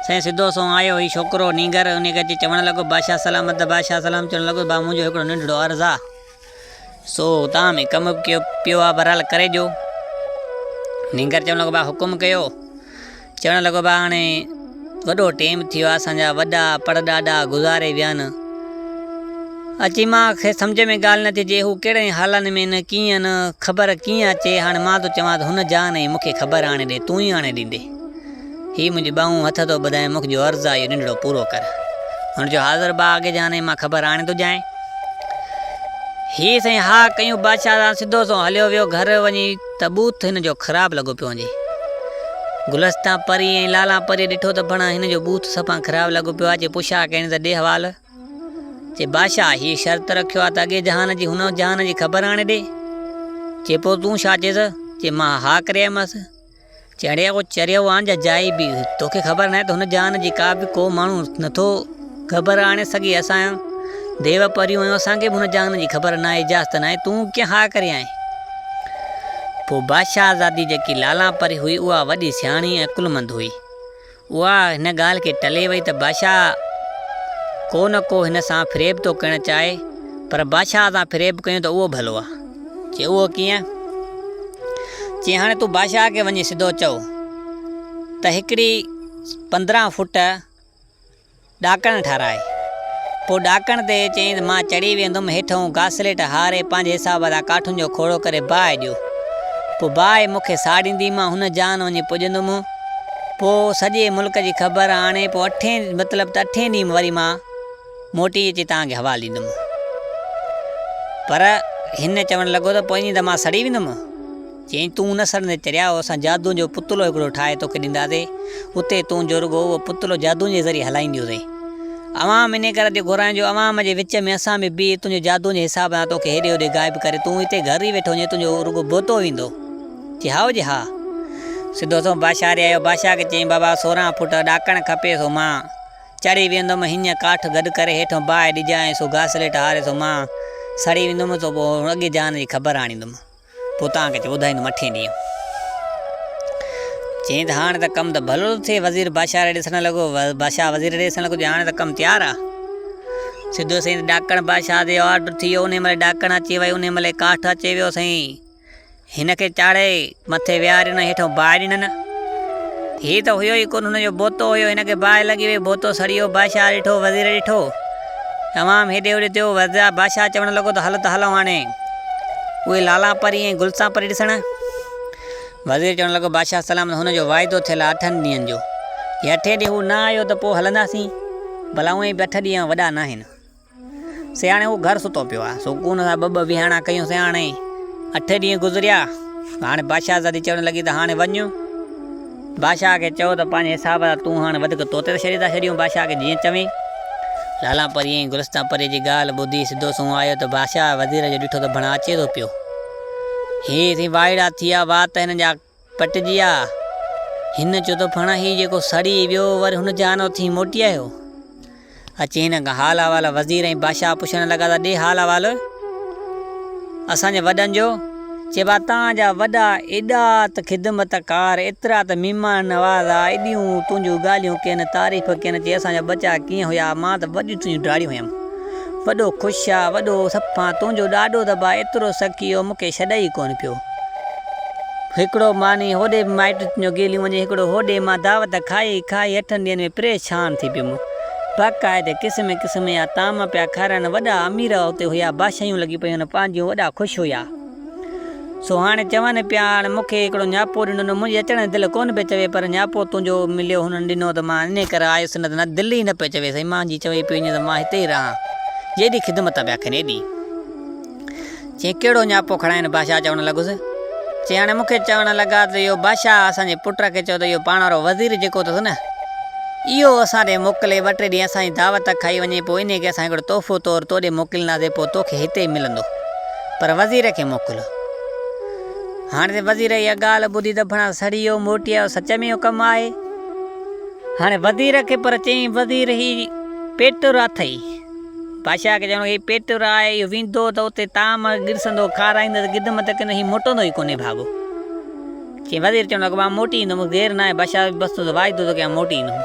سائين سڌو سنئون آيو هي ڇوڪرو نينگر، انهيء کي اچي چوڻ لڳو، بادشاهه سلامت ته بادشاهه سلامت چوڻ لڳو، ڀاء منهنجو هڪڙو ننڍڙو عرض آ. سو توهان ۾ ڪم به ڪيو پيو آ بهرحال ڪري ڏيو. نينگر چوڻ لڳو ڀاء حڪم ڪيو. چوڻ لڳو ڀاء هاڻي وڏو ٽيم ٿي ويو آ اسان جا وڏا پڙ ڏاڏا گذاري ويا آهن. اچي مان کي سمجهه ۾ ڳالهه نه ٿي اچي هو ڪهڙن حالن ۾ آهن ڪيئن آهن خبر ڪيئن اچي هاڻي مان ٿو چوان ته هن جان ۽ مون کي خبر آڻي ڏي تون ئي آڻي ڏيندي. هي منهنجي ٻانهون هٿ ٿو ٻڌائين مون کي جو عرض آ اهو ننڍڙو پورو ڪر. هن چيو حاضر با اڳي جان مان خبر آڻي ٿو ڏيانء. هي سائين ها ڪيون بادشاهه سان سڌو سنئون هليو ويو گهر وڃي ته ٻوٿ هن جو خراب لڳو پيو وڃي. گلستان پري ۽ لالان پري ڏٺو ته بڻا هن جو ٻوٿ صفا خراب لڳو پيو آ چي پڇا ڪيائين ته ڏي حوال. چي بادشاهه هي شرط رکيو آ ته اڳي جهان جي هن جهان جي خبر آڻي ڏي. چي پوء تون ڇا چيس؟ چي مان ها ڪري آيومانس. چڙيا ڪو چريو آن جا جائي به توکي خبر ناهي ته هن جهان جي ڪا به ڪو ماڻهو نٿو خبر آڻي سگهي اسان ديو پريون آهيون اسان کي به هن جهان جي خبر ناهي اجازت ناهي تون ڪيئن ها ڪري آئين پوء بادشاهزادي جيڪي لالان پري هئي اها وڏي سياڻي ۽ عقلمند هئي اها هن ڳالهه کي ٽلي وئي ته بادشاهه ڪو نه ڪو هن سان فريب ٿو ڪرڻ چاهي، پر بادشاهه سان فريب ڪيون ته اهو ڀلو آ. چي اهو ڪيئن؟ چي هاڻي تون بادشاهه کي وڃي سڌو چئو ته هڪڙي 15 فوٽ ڏاڪڻ ٺاهرائي. پوء ڏاڪڻ تي چيائين ته مان چڙهي ويندم، هيٺئون گاسليٽ هاري پنهنجي حساب سان ڪاٺن جو کوڙو ڪري باهه ڏيو. پوء باهه مون کي ساڙيندي، مان هن جان وڃي پڄندم. پوء سڄي ملڪ جي خبر آڻي پوء اٺين مطلب ته اٺين ڏينهن وري مان موٽي اچي توهان کي حوال ڏيندم. پر هن چوڻ لڳو ته پوء ائين ته مان سڙي ويندم. چيائين، تون نه سڙندين چريا، اسان جادوء جو پتلو هڪڙو ٺاهي توکي ڏينداسين، اتي تون جو رڳو اهو پتلو جادوء جي ذريعي هلائينديونسين. عوام انهيء ڪري ٿي گهرائين جو عوام جي وچ ۾ اسان به بيهي تنهنجو جادوء جي حساب سان توکي هيڏي هوڏي غائب ڪري تون هتي گهر ئي ويٺو هجين تنهنجو رڳو بوتو ويندو. چي هائو جي ها. سڌو سنئون بادشاهه ڏي آيو. بادشاهه کي چيائين، بابا 16 فوٽ ڏاڪڻ کپي سو مان چڙهي ويندم، هينئن ڪاٺ گڏ ڪري هيٺئون باهه ڏجانء سو گاسليٽ هاري سو مان سڙي ويندم سو پوء اڳي جهان جي خبر آڻيندم. پوء توهان کي ٻڌائيندم اٺين ڏينهن. چيائين ته هاڻ ته ڪم ته ڀلو ٿو ٿئي. وزير بادشاهه ڏي ڏسڻ لڳو. بادشاهه وزير ڏي ڏسڻ لڳو چي هاڻي ته ڪم تيار آ. سڌو سائين ڏاڪڻ بادشاهه تي آرڊر ٿي ويو. انهي مهل ڏاڪڻ اچي وئي. انهي مهل ڪاٺ اچي ويو سائين. هن کي چاڙهي مٿي ويهارين ۽ هيٺئون باهه ڏنن. هي ته هيو ئي ڪونه، هن جو بوتو هيو، هن کي باهه لڳي وئي، بوتو سڙي ويو، بادشاهه ڏٺو، وزير ڏٺو، عوام هيڏي هوڏي ٿيو، بادشاهه چوڻ لڳو ته هل ته هلون هاڻي اهي لالان پري ۽ گلستان پري ڏسڻ. وزير چوڻ لڳو، بادشاهه سلامت هن جو واعدو ٿيل آهي اٺن ڏينهن جو، جي اٺين ڏينهن هو نه آيو ته پوء هلنداسين، ڀلا اونئين به اٺ ڏينهن وڏا ناهن. سياڻي هو گهر ستو پيو آهي. سڪون سان ٻه ٻه ويهاڻا ڪيون سياڻي. اٺ ڏينهن گذريا. هاڻي بادشاهزادي چوڻ لڳي ته هاڻي وڃ. بادشاهه کي چئو ته پنهنجي حساب سان تون هاڻي وڌيڪ توتي ته ڇڏي ٿا ڇڏيون بادشاهه کي جيئن چوين. لالان پريء ۽ گلستان پريء جي ڳالهه ٻڌي سڌو سنئون آيو ته بادشاهه وزير جو ڏٺو ته ڀڻا اچي ٿو پيو. هي سين وائڙا ٿيا وات هن جا پٽجي آ. هن چيو ته ڀڻا هي جيڪو سڙي ويو وري هن جان اٿي موٽي آيو. اچي هن کان حال احوال وزير ۽ بادشاهه پڇڻ لڳا ته ڏي حال احوال اسان جي وڏن جو. چي با توهان جا وڏا ايڏا ته خدمت ڪار، ايترا ته مهمان نواز آ، ايڏيون تنهنجون ڳالهيون ڪين، تعريف ڪين، چي اسان جا ٻچا ڪيئن هيا، مان ته وڏيون تنهنجون ڊاڙيون هيم. وڏو خوش آ، وڏو صفا، تنهنجو ڏاڏو ته با ايترو سخي هو، مون کي ڇڏئي ئي ڪونه پيو. هڪڙو ماني هوڏي به مائٽ تنهنجو گيليون وڃي، هڪڙو هوڏي مان دعوت کائي کائي اٺن ڏينهن ۾ پريشان ٿي پيم. باقاعدي قسم قسم جا طعام پيا کارائن، وڏا امير اتي هيا، بادشاهيون لڳي پيون هن پنهنجيون، وڏا خوش هيا. سو هاڻي چون پيا، هاڻي مون کي هڪڙو نياپو ڏنو نه، منهنجي اچڻ جي دل ڪونه پئي چوي، پر نياپو تنهنجو مليو هنن ڏنو ته مان انهي ڪري آيس نه ته نه دل ئي نه پئي چوي، سائين مانجي چوي پيو ائين ته مان هتي ئي رهان، جيڏي خدمت پيا ڪن ايڏي. چيائين، ڪهڙو نياپو کڻائين؟ بادشاهه چوڻ لڳس. چيائين، هاڻي مون کي چوڻ لڳا ته اهو بادشاهه اسان جي پٽ کي چئو ته اهو پاڻ وارو وزير جيڪو اٿس نه، اهو اسان ڏي موڪلي، ٻه ٽي ڏينهن اسان جي دعوت کائي وڃي، پوء انهيء کي اسان هڪڙو تحفو طور تو ڏي موڪلينداسين، پوء توکي هتي ئي ملندو. پر وزير کي موڪل. هاڻي ته وزير اها ڳالهه ٻڌي ته ڀڻا سڙي ويو، موٽي آيو، سچ ۾ اهو ڪم آهي؟ هاڻي وزير کي پر چيائين، وزير هي پيٽر اٿئي. بادشاهه کي چوڻ لڳو، هي پيٽر آهي، اهو ويندو ته اتي طعام ڳرسندو، کارائيندس، گدمت ڪندس، هي موٽندو ئي ڪونهي ڀاڳو. چيائين، وزير چوڻ لڳو، مان موٽي ايندم، دير ناهي، بادشاهه بس تنهنجو واعدو ٿو ڪيان، موٽي ايندم.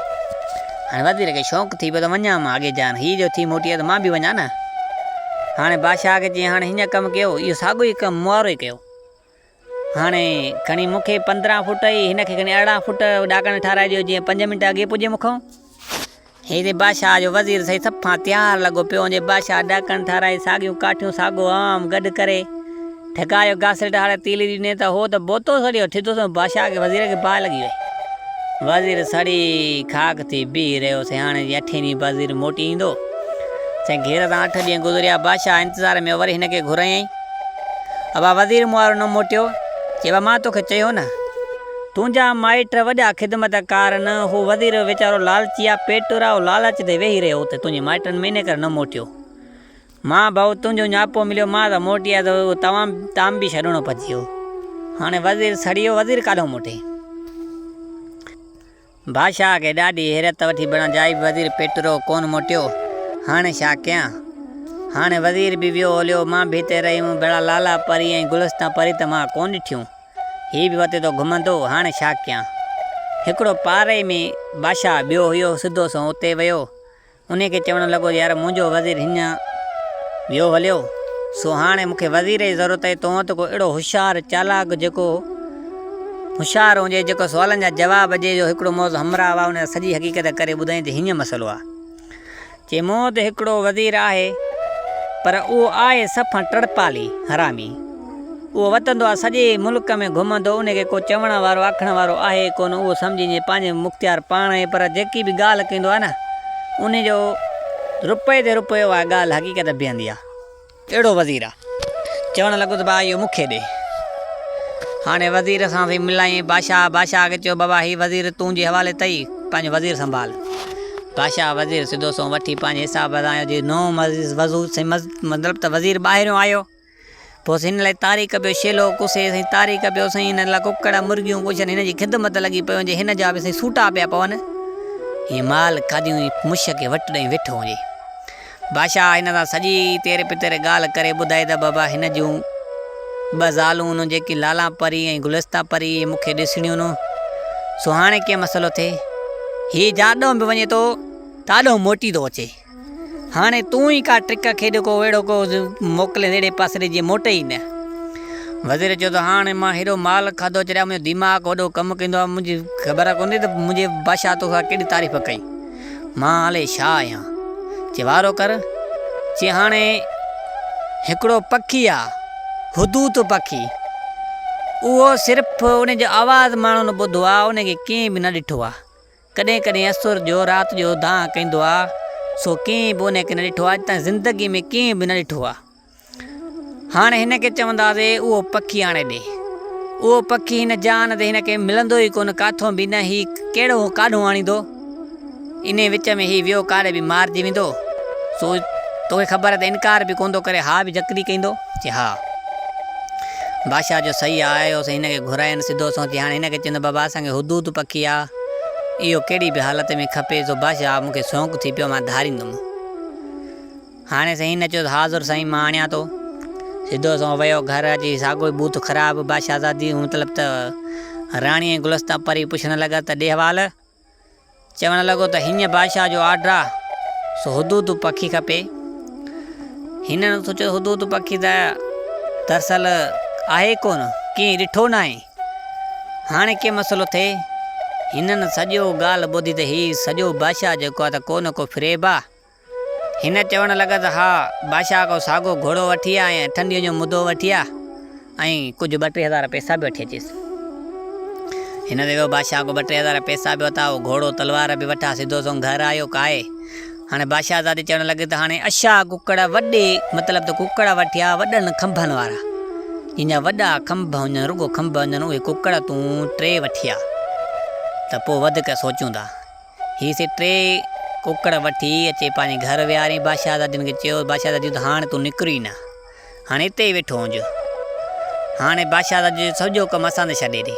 هاڻي وزير کي شوق ٿي پيو ته وڃان مان اڳي جان، هي جو ٿي موٽي آيو ته مان به وڃان نه. هاڻي بادشاهه کي چيائين، هاڻي هيئن ڪم ڪيو، اهو ساڳيو ئي ڪم مون وارو ئي ڪيو. هاڻي کڻي مون کي 15 فوٽ ۽ هن کي کڻي 18 فوٽ ڏاڪڻ ٺاهرائي ڏيو، جيئن پنج منٽ اڳي پڄي مون کان. هي تي بادشاهه جو وزير سائين صفا تيار لڳو پيو هجي. بادشاهه ڏاڪڻ ٺاهرائي ساڳيون ڪاٺيون ساڳو عام گڏ ڪري ٺڪايو گاسليٽ هاري تيلي ڏني ته هو ته بوتو سڙيو ٿڌو سو بادشاهه کي وزير کي باهه لڳي وئي. وزير سڙي خاڪ ٿي بيهي رهيو. سائين هاڻي جي اٺين ڏينهن وزير موٽي ايندو. سائين گهير تان اٺ ڏينهن گذريا. بادشاهه انتظار ۾ هو وري هن کي گهرايائين. ابا وزير مون وارو نه موٽيو. چي ابا مان توکي چيو نه. تنهنجا مائٽ وڏا خدمت ڪار نه. هو وزير ويچارو لالچي آ، پيٽر آ، هو لالچ تي ويهي رهيو اتي تنهنجي مائٽن ۾ انهي ڪري نه موٽيو. مان ڀائو تنهنجو نياپو مليو مان ته موٽي آيس اهو توهان تام به ڇڏڻو پئجي ويو. هاڻي وزير سڙي ويو وزير ڪاڏهون موٽي. بادشاهه کي ڏاڍي حيرت وٺي بڻا جائي به وزير پيٽرو ڪونه موٽيو، هاڻي ڇا ڪيان؟ هاڻي وزير به ويو هليو، مان به هتي رهيم، ڀلا لالا پري ۽ گلستان پري ته مان ڪونه ڏٺيون، هي به وتي ٿو گهمندو، هاڻي ڇا ڪيان؟ هڪڙو پاري ۾ بادشاهه ٻيو هيو، سڌو سنئون اتي ويو، انهيء کي چوڻ لڳو، يار منهنجو وزير هينئن ويو هليو، سو هاڻي مون کي وزير جي ضرورت آهي، تون وٽ ڪو اهڙو هوشيار چالاڪ جيڪو هوشيار هجي، جيڪو سوالن جا جواب ڏئي، جو هڪڙو مون وٽ همراهه آهي، ان سڄي حقيقت ڪري ٻڌائين ته هينئن مسئلو آهي. چي مون وٽ هڪڙو وزير آهي، پر اهو آهي صفا ٽڙپالي، حرامي. اهو وتندو آهي سڄي ملڪ ۾ گهمندو، ان کي ڪو چوڻ وارو آکڻ وارو آهي ئي ڪونه، اهو سمجهي جي پنهنجي مختيار پاڻ آهي، پر جيڪي به ڳالهه ڪندو آهي نه، ان جو رپئي تي رپيو اها ڳالهه حقيقت بيهندي آهي. اهڙو وزير آهي. چوڻ لڳو ته ڀاء اهو مون کي ڏي. هاڻي وزير سان سائين ملايائين بادشاهه، بادشاهه کي چيو بابا هي وزير تنهنجي حوالي اٿئي، پنهنجو وزير سنڀال. بادشاهه وزير سڌو سنئون وٺي پنهنجي حساب سان آيو، جي نئون مطلب ته وزير ٻاهريون آيو. پوء هن لاء تاري ڪبيو شيلو ڪسي سائين تاري ڪبيو سائين هن لاء ڪڪڙ مرغيون ڪجهه هن جي خدمت لڳي پيو هجي هن جا به سائين سوٽا پيا پون هي مال کاڌيون هي مش کي وٽ ڏئي ويٺو هجي بادشاهه هن سان سڄي تير پتير ڳالهه ڪري ٻڌائي ته بابا هن جون ٻه زالون هن جيڪي لالان پري ۽ گلستان پري اهي مون کي ڏسڻيون هن سو هاڻي ڪيئن مسئلو ٿئي هي جاڏو به وڃي ٿو تاڏو موٽي ٿو اچي هاڻي تون ئي ڪا ٽرڪ کيڏ ڪو اهڙو ڪو موڪلين اهڙي پاسي ڏي جيئن موٽي ئي نه. وزير چيو ته هاڻي مان هيڏو مال کاڌو چريا منهنجو دماغ وڏو ڪم ڪندو آهي منهنجي خبر ڪونهي ته منهنجي بادشاهه توکان ڪيڏي تعريف ڪئي مان الائي ڇا آهيان چي وارو ڪر چي هاڻي هڪڙو پکي آ حدود پکي اهو صرف ان جو آواز ماڻهن ٻڌو آ ان کي ڪنهن به نه ڏٺو آ ڪڏهن ڪڏهن اسر جو رات جو دانهن ڪندو آ سو ڪنهن به ان کي نه ڏٺو آ اڄ تائين زندگي ۾ ڪنهن به نه ڏٺو آ هاڻي هن کي چونداسين اهو پکي آڻي ڏي. اهو پکي هن جهان تي هن کي ملندو ئي ڪونه ڪاٿو به نه هي ڪهڙو ڪاڏهون آڻيندو. انهي وچ ۾ هي ويو ڪاڏي به مارجي ويندو. سو توکي خبر آهي ته انڪار به ڪونه ٿو ڪري ها به جڪڙي ڪيندو. چي ها. بادشاهه جو صحيح آ آيو سائين هن کي گهراين سڌو سنئون چي هاڻي هن کي چوندو بابا اسان کي حدود پکي آ اهو ڪهڙي به حالت ۾ کپي سو بادشاهه مون کي شوق ٿي پيو مان ڌاريندم. هاڻي سائين هن چيو ته حاضر سائين مان آڻيان ٿو. سڌو سنئون ويو گهر اچي ساڳيو ئي ٻوٿ خراب بادشاهزادي مطلب ته راڻي ۽ گلستان پري پڇڻ لڳا ته ڏي حوال؟ چوڻ لڳو ته هينئن بادشاهه جو آرڊر آ سو حدود پکي کپي. هنن سوچيو حدود پکي ته دراصل آهي ڪونه ڪنهن ڏٺو ناهي. هاڻي ڪي مسئلو ٿئي؟ هنن سڄو ڳالهه ٻڌي ته هي سڄو بادشاهه جيڪو آ ته ڪو نه ڪو فريب آ. هن چوڻ لڳا ته ها، بادشاهه کان ساڳو گهوڙو وٺي آ ۽ اٺن ڏينهن جو مدو وٺي آ ۽ ڪجهه ٻه ٽي هزار پئسا به وٺي اچيس. هن چيو بادشاهه کان ٻه ٽي هزار پئسا به وتا، اهو گهوڙو تلوار به وٺا، سڌو سنئون گهر آيو ڪاهي. هاڻي بادشاهه زادي چوڻ لڳي ته هاڻي اشا ڪڪڙ وڏي مطلب ته ڪڪڙ وٺي آ وڏن کنڀن وارا، جن جا وڏا کنڀ هجن، رڳو کنڀ هجن، اهي ڪڪڙ تون ٽي وٺي آ ته پوء وڌيڪ سوچون ٿا. هي سي ٽي ڪڪڙ وٺي اچي پنهنجي گهر ويهاريائين. بادشاهزادين کي چيو، بادشاهزاديون ته هاڻ تون نڪر ئي نه، هاڻي اتي ئي ويٺو هجج. هاڻي بادشاهزادي جو سڄو ڪم اسان تي ڇڏي ڏي.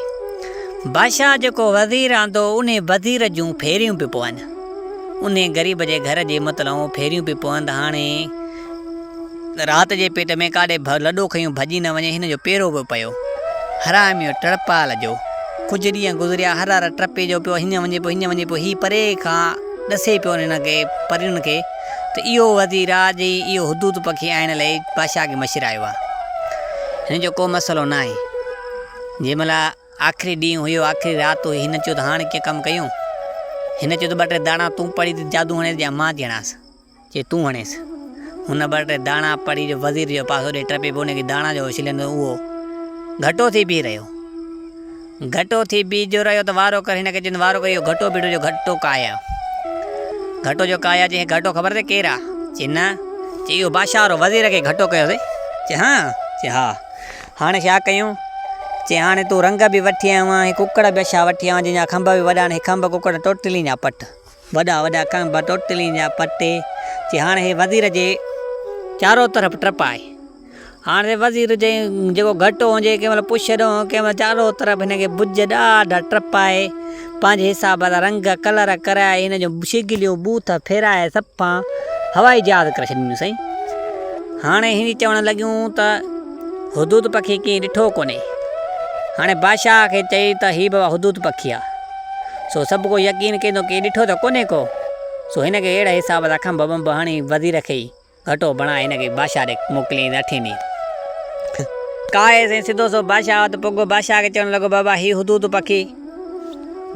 بادشاهه جيڪو وزير آندو، انهي وزير جون ڦيريون پيون پون. انهي غريب جي گهر جي مطلعون ڦيريون پيون پون ته هاڻي رات جي پيٽ ۾ ڪاڏي بھ لڏو کنيو ڀڄي نه وڃي، هن جو پيرو پيو پيو. حراميء ٽڙپال جو. ڪجهه ڏينهن گذريا، هر هر ٽپي جو پيو هينئن وڃي پيو، هينئن وڃي پيو. هي پري کان ڏسي پيو هن کي پرين کي ته اهو وزير آ، جنهن اهو حدود پکي آڻڻ لئي بادشاهه کي مشرايو آ. هن جو ڪو مسئلو ناهي. جنهن مهل آخري ڏينهن هيو، آخري رات هئي. هن چيو ته هاڻ ڪيئن ڪم ڪيون؟ هن چيو ته ٻه ٽي داڻا تون پڙهي ته جادو هڻيس يا مان ٿي هڻانس. چي تون هڻيس. هن ٻه ٽي داڻا پڙهي جو وزير جو پاسو ڏي ٽپي پيو، ان کي داڻا جو اڇليندو اهو گهٽو ٿي بيهي رهيو. گهٽو ٿي بيهي جو رهيو ته وارو ڪر هن کي چيائين وارو ڪر اهو گهٽو بيٺو جو گهٽو ڪاهي آيو. گهٽو جو ڪاهي آيو چي هي گهٽو خبر اٿئي ڪير آ؟ چي نه. چي اهو بادشاهه وارو وزير کي گهٽو ڪيوسي. چي ها؟ چي ها. هاڻي ڇا ڪيون؟ چي هاڻي تون رنگ به وٺي آيو آهين، ڪڪڙ به اڇا وٺي آيو آهين جن جا کنڀ به وڏا آهن، هي کنڀ ڪڪڙ ٽوٽلين جا پٽ. وڏا وڏا کنڀ ٽوٽلين جا پٽي، چي هاڻ هي وزير جي چارو طرف ٽپ آهي. هاڻ هي وزير جي جيڪو گهٽو هجي ڪنهن مهل پڇ ڏانهن ڪنهن مهل چارو طرف هن کي بج ڏاڍا ٽپ آهي. پنهنجي حساب سان رنگ ڪلر ڪرائي هن جون شگليون ٻوٿ ڦيرائي صفا هوائي جهاز ڪري ڇڏينديون سائين. هاڻي هي چوڻ لڳيون ته حدود پکي ڪنهن ڏٺو ڪونهي. هاڻي بادشاهه کي چئي ته هي بابا حدود پکي آ. سو سڀ ڪو يقين ڪندو ڪي ڏٺو ته ڪونهي ڪو. سو هن کي اهڙي حساب سان کنڀ ٻنڀ هڻي وزير کي ئي گهٽو بڻائي هن کي بادشاهه ڏي موڪليائين ته اٺين ڏينهن ڪاهي سائين سڌو سو بادشاهه وٽ پڳو. بادشاهه کي چوڻ لڳو بابا هي حدود پکي.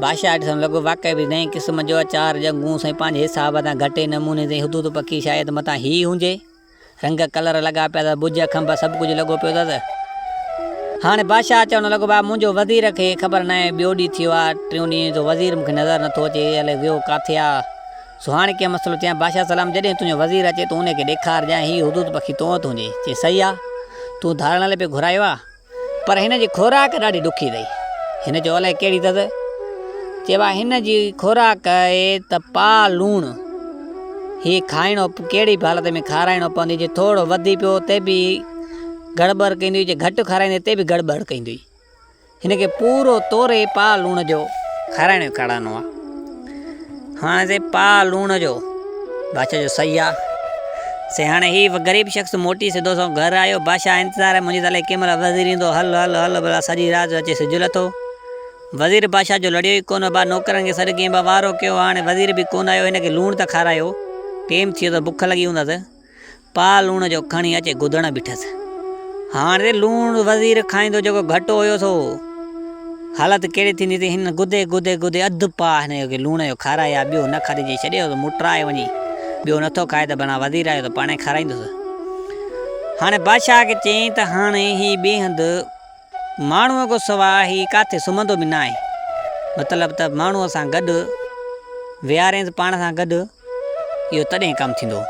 بادشاهه ڏسڻ لڳو واقعي به نئين قسم جو چار ڄنگهون سائين پنهنجي حساب سان گهٽي نموني سائين حدود پکي شايد متان هي هجي. رنگ ڪلر لڳا پيا اٿس، بج کنڀ سڀ ڪجهه لڳو پيو اٿس. هاڻي بادشاهه چوڻ لڳو، ڀاء منهنجو وزير کي خبر ناهي، ٻيو ڏينهن ٿيو آ، ٽيون ڏينهن ٿيو وزير مون کي نظر نٿو اچي، الائي ويو ڪاٿي آ. سو هاڻي ڪيئن مسئلو ٿيان؟ بادشاهه سلام جڏهن تنهنجو وزير اچي تون ان کي ڏيکارجانء، هي حدود پکي تو وٽ هجي. چي صحيح آ، تون ڌارڻ لاء پئي گهرايو آ. پر هن جي خوراڪ ڏاڍي ڏکي اٿئي. هن چيو الائي ڪهڙي اٿس؟ چيو آهي هن جي خوراڪ آهي ته پاء لوڻ. هي کائڻو ڪهڙي به حالت ۾ کارائڻو پوندي جي ٿورو وڌي پيو ته به گڙٻڙ ڪندي جي گهٽ کارائيندي ته به گڙٻڙ ڪندي. هن کي پورو توري پاء لوڻ جو کارائڻو ئي کارائڻو آهي. هاڻي سي پاء لوڻ جو بادشاهه جو صحيح آ. سي هاڻي هي غريب شخص موٽي سڌو سنئون گهر آيو. بادشاهه انتظار ۾ منجهي ته الائي ڪنهن مهل وزير ايندو. هل هل هل ڀلا سڄي رات جو اچي سج لٿو. وزير بادشاهه جو لڙيو ئي ڪونه. با نوڪرن کي سڏ ڪيائين با وارو ڪيو. هاڻي وزير به ڪونه آيو. هن کي لوڻ ته کارايو. ٽيم ٿي ويو ته بک لڳي هوندس. پاء لوڻ جو کڻي اچي گدڙ بيٺس. هاڻ لوڻ وزير کائيندو جيڪو گهٽو هيو سو حالت ڪهڙي ٿيندي ته هن گدي گدي گدي اڌ پاء هن کي لوڻ جو کارائي ها ٻيو نه کاڌي چئي ڇڏيو ته موٽرائي وڃي ٻيو نٿو کائي ته بنا وزير آيو ته پاڻهي کارائيندس. هاڻي بادشاهه کي چيائين ته هاڻي هي ٻئي هنڌ ماڻهوء کان سواء هي ڪاٿي سمهندو به ناهي. مطلب ته ماڻهوء سان گڏ ويهارينس پاڻ سان گڏ اهو تڏهن ڪم ٿيندو.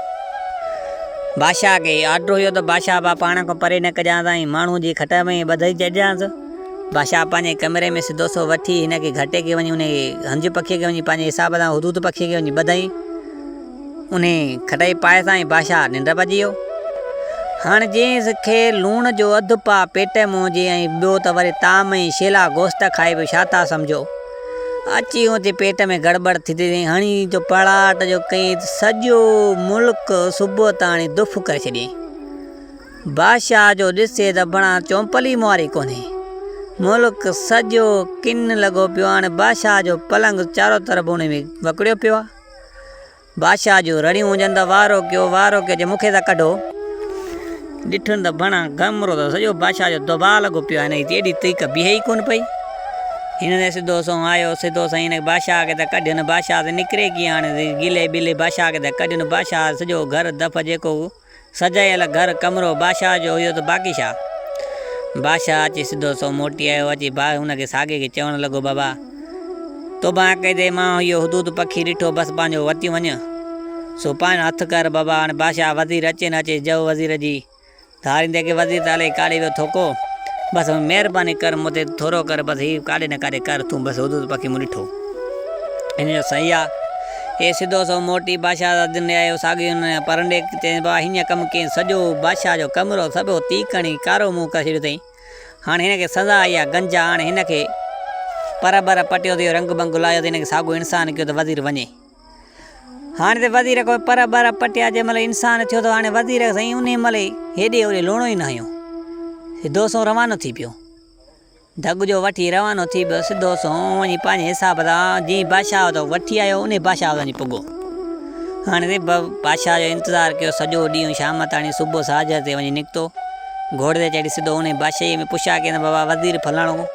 بادشاهه کي آرڊر هيو ته بادشاهه با پاڻ کان پري نه ڪجانس ۽ ماڻهوء جي کٽ ۾ ٻڌي ڇڏجانس. بادشاهه پنهنجي ڪمري ۾ سڌو سو وٺي هن کي گهٽي کي وڃي انهي هنج پکيء کي وڃي پنهنجي حساب سان حدود پکيء کي وڃي ٻڌائين. انهي کٽائي پائي سان ئي بادشاهه ننڊ پئجي ويو. هاڻ جنهن کي لوڻ جو اڌ پاء پيٽ ۾ هجي ۽ ٻيو ته وري طعام ۽ شيلا گوشت کائي پيو ڇا ٿا سمجهو؟ اچي اتي پيٽ ۾ گڙٻڙ ٿي ٿي هڻي جو پڙاٽ جو ڪئين ته سڄو ملڪ صبح تاڻي دف ڪري ڇڏيائين. بادشاهه جو ڏسي ته بڻا چونپل ئي مواري ڪونهي. ملڪ سڄو ڪن لڳو پيو آ. هاڻي بادشاهه جو پلنگ چارو طرف ان ۾ وڪڙيو پيو آ. بادشاهه جون رڙيون هجن ته وارو ڪيو وارو ڪيو جي مون کي ٿا ڪڍو. ڏٺن ته بڻا گهمرو ته سڄو بادشاهه جو دٻاء لڳو پيو آهي هن جي ايڏي تيڪ بيهي ئي ڪونه پئي. هن تي سڌو سنئون آيو سڌو سائين هن بادشاهه کي ته ڪڍين بادشاهه ته نڪري ڪيئن هاڻي گلي ٻلي بادشاهه کي ته ڪڍين بادشاهه سڄو گهر دف جيڪو سجايل گهر ڪمرو بادشاهه جو هيو ته باقي ڇا؟ بادشاهه اچي سڌو سنئون موٽي آيو اچي باغ هن کي ساڳي کي چوڻ لڳو بابا توبه ڪئي تي مان اهو حدود پکي ڏٺو بس پنهنجو وتيون وڃ سو پاڻ هٿ ڪر بابا هاڻي بادشاهه وزير اچي نه اچي جو وزير جي ڌاريندي کي وزير ته الائي ڪاڏي ويو ٿوڪو بس مهرباني ڪر مون تي ٿورو ڪر بس هي ڪاڏي نه ڪاڏي ڪر تون بس حدود پکي مون ڏٺو هن جو صحيح آ هي سڌو سو موٽي بادشاهه دن ڏي آيو ساڳي هن پرنڊي چيس بابا هيئن ڪم ڪين سڄو بادشاهه جو ڪمرو سڀ تيڪ هڻي ڪارو منهن ڪري ڇڏيو اٿئي هاڻي هن کي سزا آئي آ گنجا هاڻي هن کي پر بر پٽيو اٿئي رنگ بنگ لايو اٿئي هن کي ساڳو انسان ڪيو ته وزير وڃي هاڻي ته وزير کي پر بر پٽيا جنهن مهل انسان ٿيو ته هاڻي وزير سائين انهي مهل ئي هيڏي هوڏي لوڻو ئي نه هنيو سڌو سنئون روانو ٿي پيو. ڍڳ جو وٺي روانو ٿي پيو سڌو سنئون وڃي پنهنجي حساب سان جنهن بادشاهه وٽ وٺي آيو انهي بادشاهه وٽ وڃي پڳو. هاڻي سائين بادشاهه جو انتظار ڪيو سڄو ڏينهن شام تاڻي صبح ساجهر تي وڃي نڪتو. گهوڙي تي چڙهي سڌو انهي بادشاهيء ۾ پڇا ڪيائين ته بابا وزير فلاڻو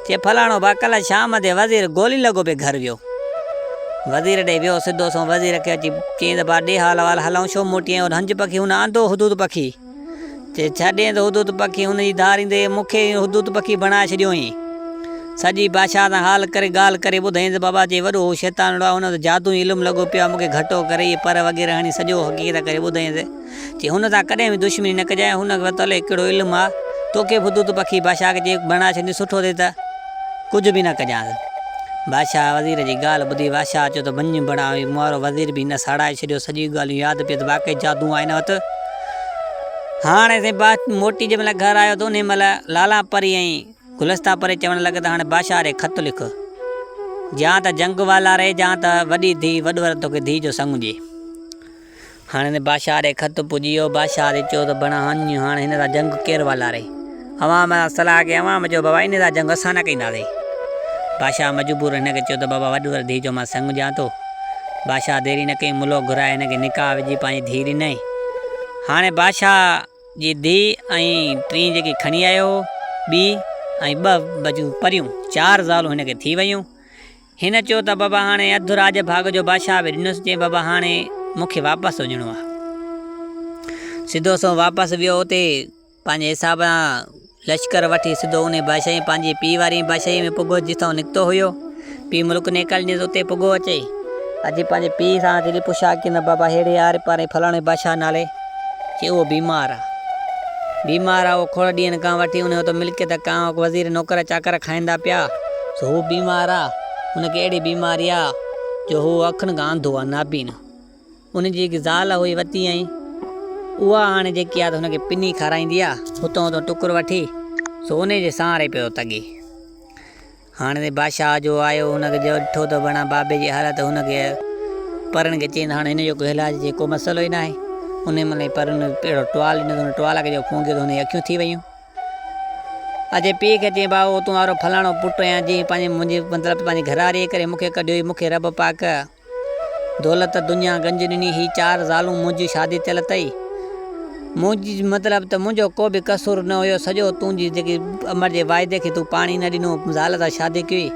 چي فلاڻو با ڪلهه شام تي وزير گولي لڳو پئي گهر ويو. وزير ڏي ويو سڌو سنئون وزير کي اچي چيائين ته با ڏي حال احوال هلئون ڇو موٽي آيو هنج پکي هن آندو حدود پکي چي ڇڏين ته حدود پکي هن جي ڌاريندي مون کي حدود پکي بڻائي ڇڏيو هئين. سڄي بادشاهه سان حال ڪري ڳالهه ڪري ٻڌائين ته بابا چي وڏو هو شيطانڙو آهي هن وٽ جادو ۽ علم لڳو پيو آهي مون کي گهٽو ڪري اهي پر وغيره هڻي سڄو حقيقت ڪري ٻڌائينس. چي هن سان ڪڏهن به دشمني نه ڪجانء، هن کي الائي ڪهڙو علم آ، توکي به حدود پکي بادشاهه کي چي بڻائي ڇڏيندس، سٺو ٿئي ته ڪجهه به نه ڪجانس. بادشاهه وزير جي ڳالهه ٻڌي بادشاهه چيو ته وڃ بڻاء، هي مون وارو وزير به هن ساڙائي ڇڏيو، سڄيون ڳالهيون ياد پيس، واقعي جادو آهي هن وٽ. هاڻي سائين موٽي جنهن مهل گهر آيو ته انهي مهل لالان پري ۽ گلستان پري چوڻ لڳي ته هاڻي بادشاهه ڏي خط لک، جا ته جنگ والاري، جا ته وڏي ڌيء وڏور توکي ڌيء جو سڱ ڏئي. هاڻي ته بادشاهه ڏي خط پڄي ويو. بادشاهه تي چيو ته بڻا هڃ، هاڻي هن سان جنگ ڪير والاري؟ عوام سان صلاح ڪئي، عوام چيو بابا ان سان جنگ اسان نه ڪنداسين. بادشاهه مجبور هن کي چيو ته بابا وڏ ور ڌيء جو مان سڱ ڏيان ٿو. بادشاهه ديري نه ڪئي، ملو گهرائي هن کي نڪاح وجهي پنهنجي ڌيء ڏنائين. هاڻي بادشاهه جي ڌيء ۽ ٽين جيڪي کڻي آيو هو، ٻي ۽ ٻه بچيون پريون، چار زالون هن کي ٿي ويون. هن چيو ته بابا هاڻي اڌ راڄ ڀاڳ جو بادشاهه به ڏنس، چيائين بابا هاڻي مون کي واپس وڃڻو آهي. سڌو سنئون واپس ويو اتي پنهنجي حساب سان لشڪر وٺي سڌو انهي بادشاهي پنهنجي پيء واري بادشاهي ۾ پڳو جتان نڪتو هيو. پيء ملڪ نيڪالي ڏنس اتي پڳو اچي. اچي پنهنجي پيء سان جڏهن پڇا ڪين ته بابا ههڙي آري پاري فلاڻي بادشاهه نالي چي اهو بيمار آ. بيمار آ اهو کوڙ ڏينهن کان وٺي انهي اتو ملڪيت کان وزير نوڪر چاڪر کائيندا پيا سو هو بيمار آ ان کي اهڙي بيماري آ جو هو اکين کان انڌو آ نابين ان جي هڪ زال هئي وتي ۽ اها هاڻي جيڪي آ ته هن کي پني کارائيندي آ اتو اتو ٽڪر وٺي سو انهي جي سهاري پيو تڳي. هاڻي ته بادشاهه جو آيو هن کي جو ڏٺو ته بڻا بابي جي حالت هن کي پرن کي چين ته هاڻي هن جو ڪو علاج جي ڪو مسئلو ئي ناهي انهي مهل ئي پرن اهڙو ٽوال ڏنو ته هن ٽوال کي جو ڦونگيو ته هن جي اکيون ٿي ويون. اچي پيء کي چين ڀائو تون وارو فلاڻو پٽ آهيان جنهن پنهنجي منهنجي مطلب پنهنجي گهرواريء جي ڪري مون کي ڪڍيو هي مون کي رب پاڪ دولت دنيا گنج ڏني هي چار زالون منهنجيون شادي ٿيل اٿئي. منهنجي مطلب ته منهنجو ڪو به قصور نه هيو سڄو تنهنجي جيڪي امڙ جي واعدي کي تون پاڻي نه ڏنو زال سان شادي ڪئي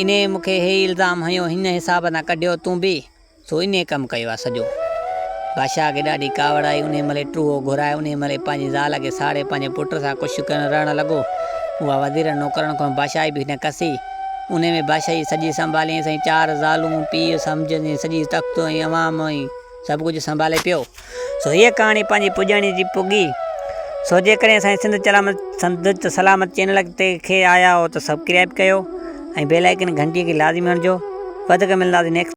انهي مون کي هي الزام هنيو هن حساب سان ڪڍيو تون به سو انهي ڪم ڪيو آ سڄو. بادشاهه کي ڏاڍي ڪاوڙ آئي انهي مهل ئي ٽوهو گهرائي انهي مهل ئي پنهنجي زال کي ساڙي پنهنجي پٽ سان خوش ڪرڻ رهڻ لڳو. اها وزيرن نوڪرن کان بادشاهي به هن کسي. انهي ۾ بادشاهي سڄي سنڀاليائين سائين چار زالون پيء سمجهه ۽ سڄي تخت ۽ عوام ۽ سڀ ڪجهه سنڀالي پيو. سو هيء ڪهاڻي پنهنجي پڄاڻي جي پڳي. سو جيڪڏهن اسان جي سنڌ چلامت سنڌ سلامت چينل تي کي آيا هو ته سبڪرائب ڪيو ۽ بيل آئيڪن گهنٽي کي لازمي هڻجو. وڌيڪ ملنداسين نيڪسٽ.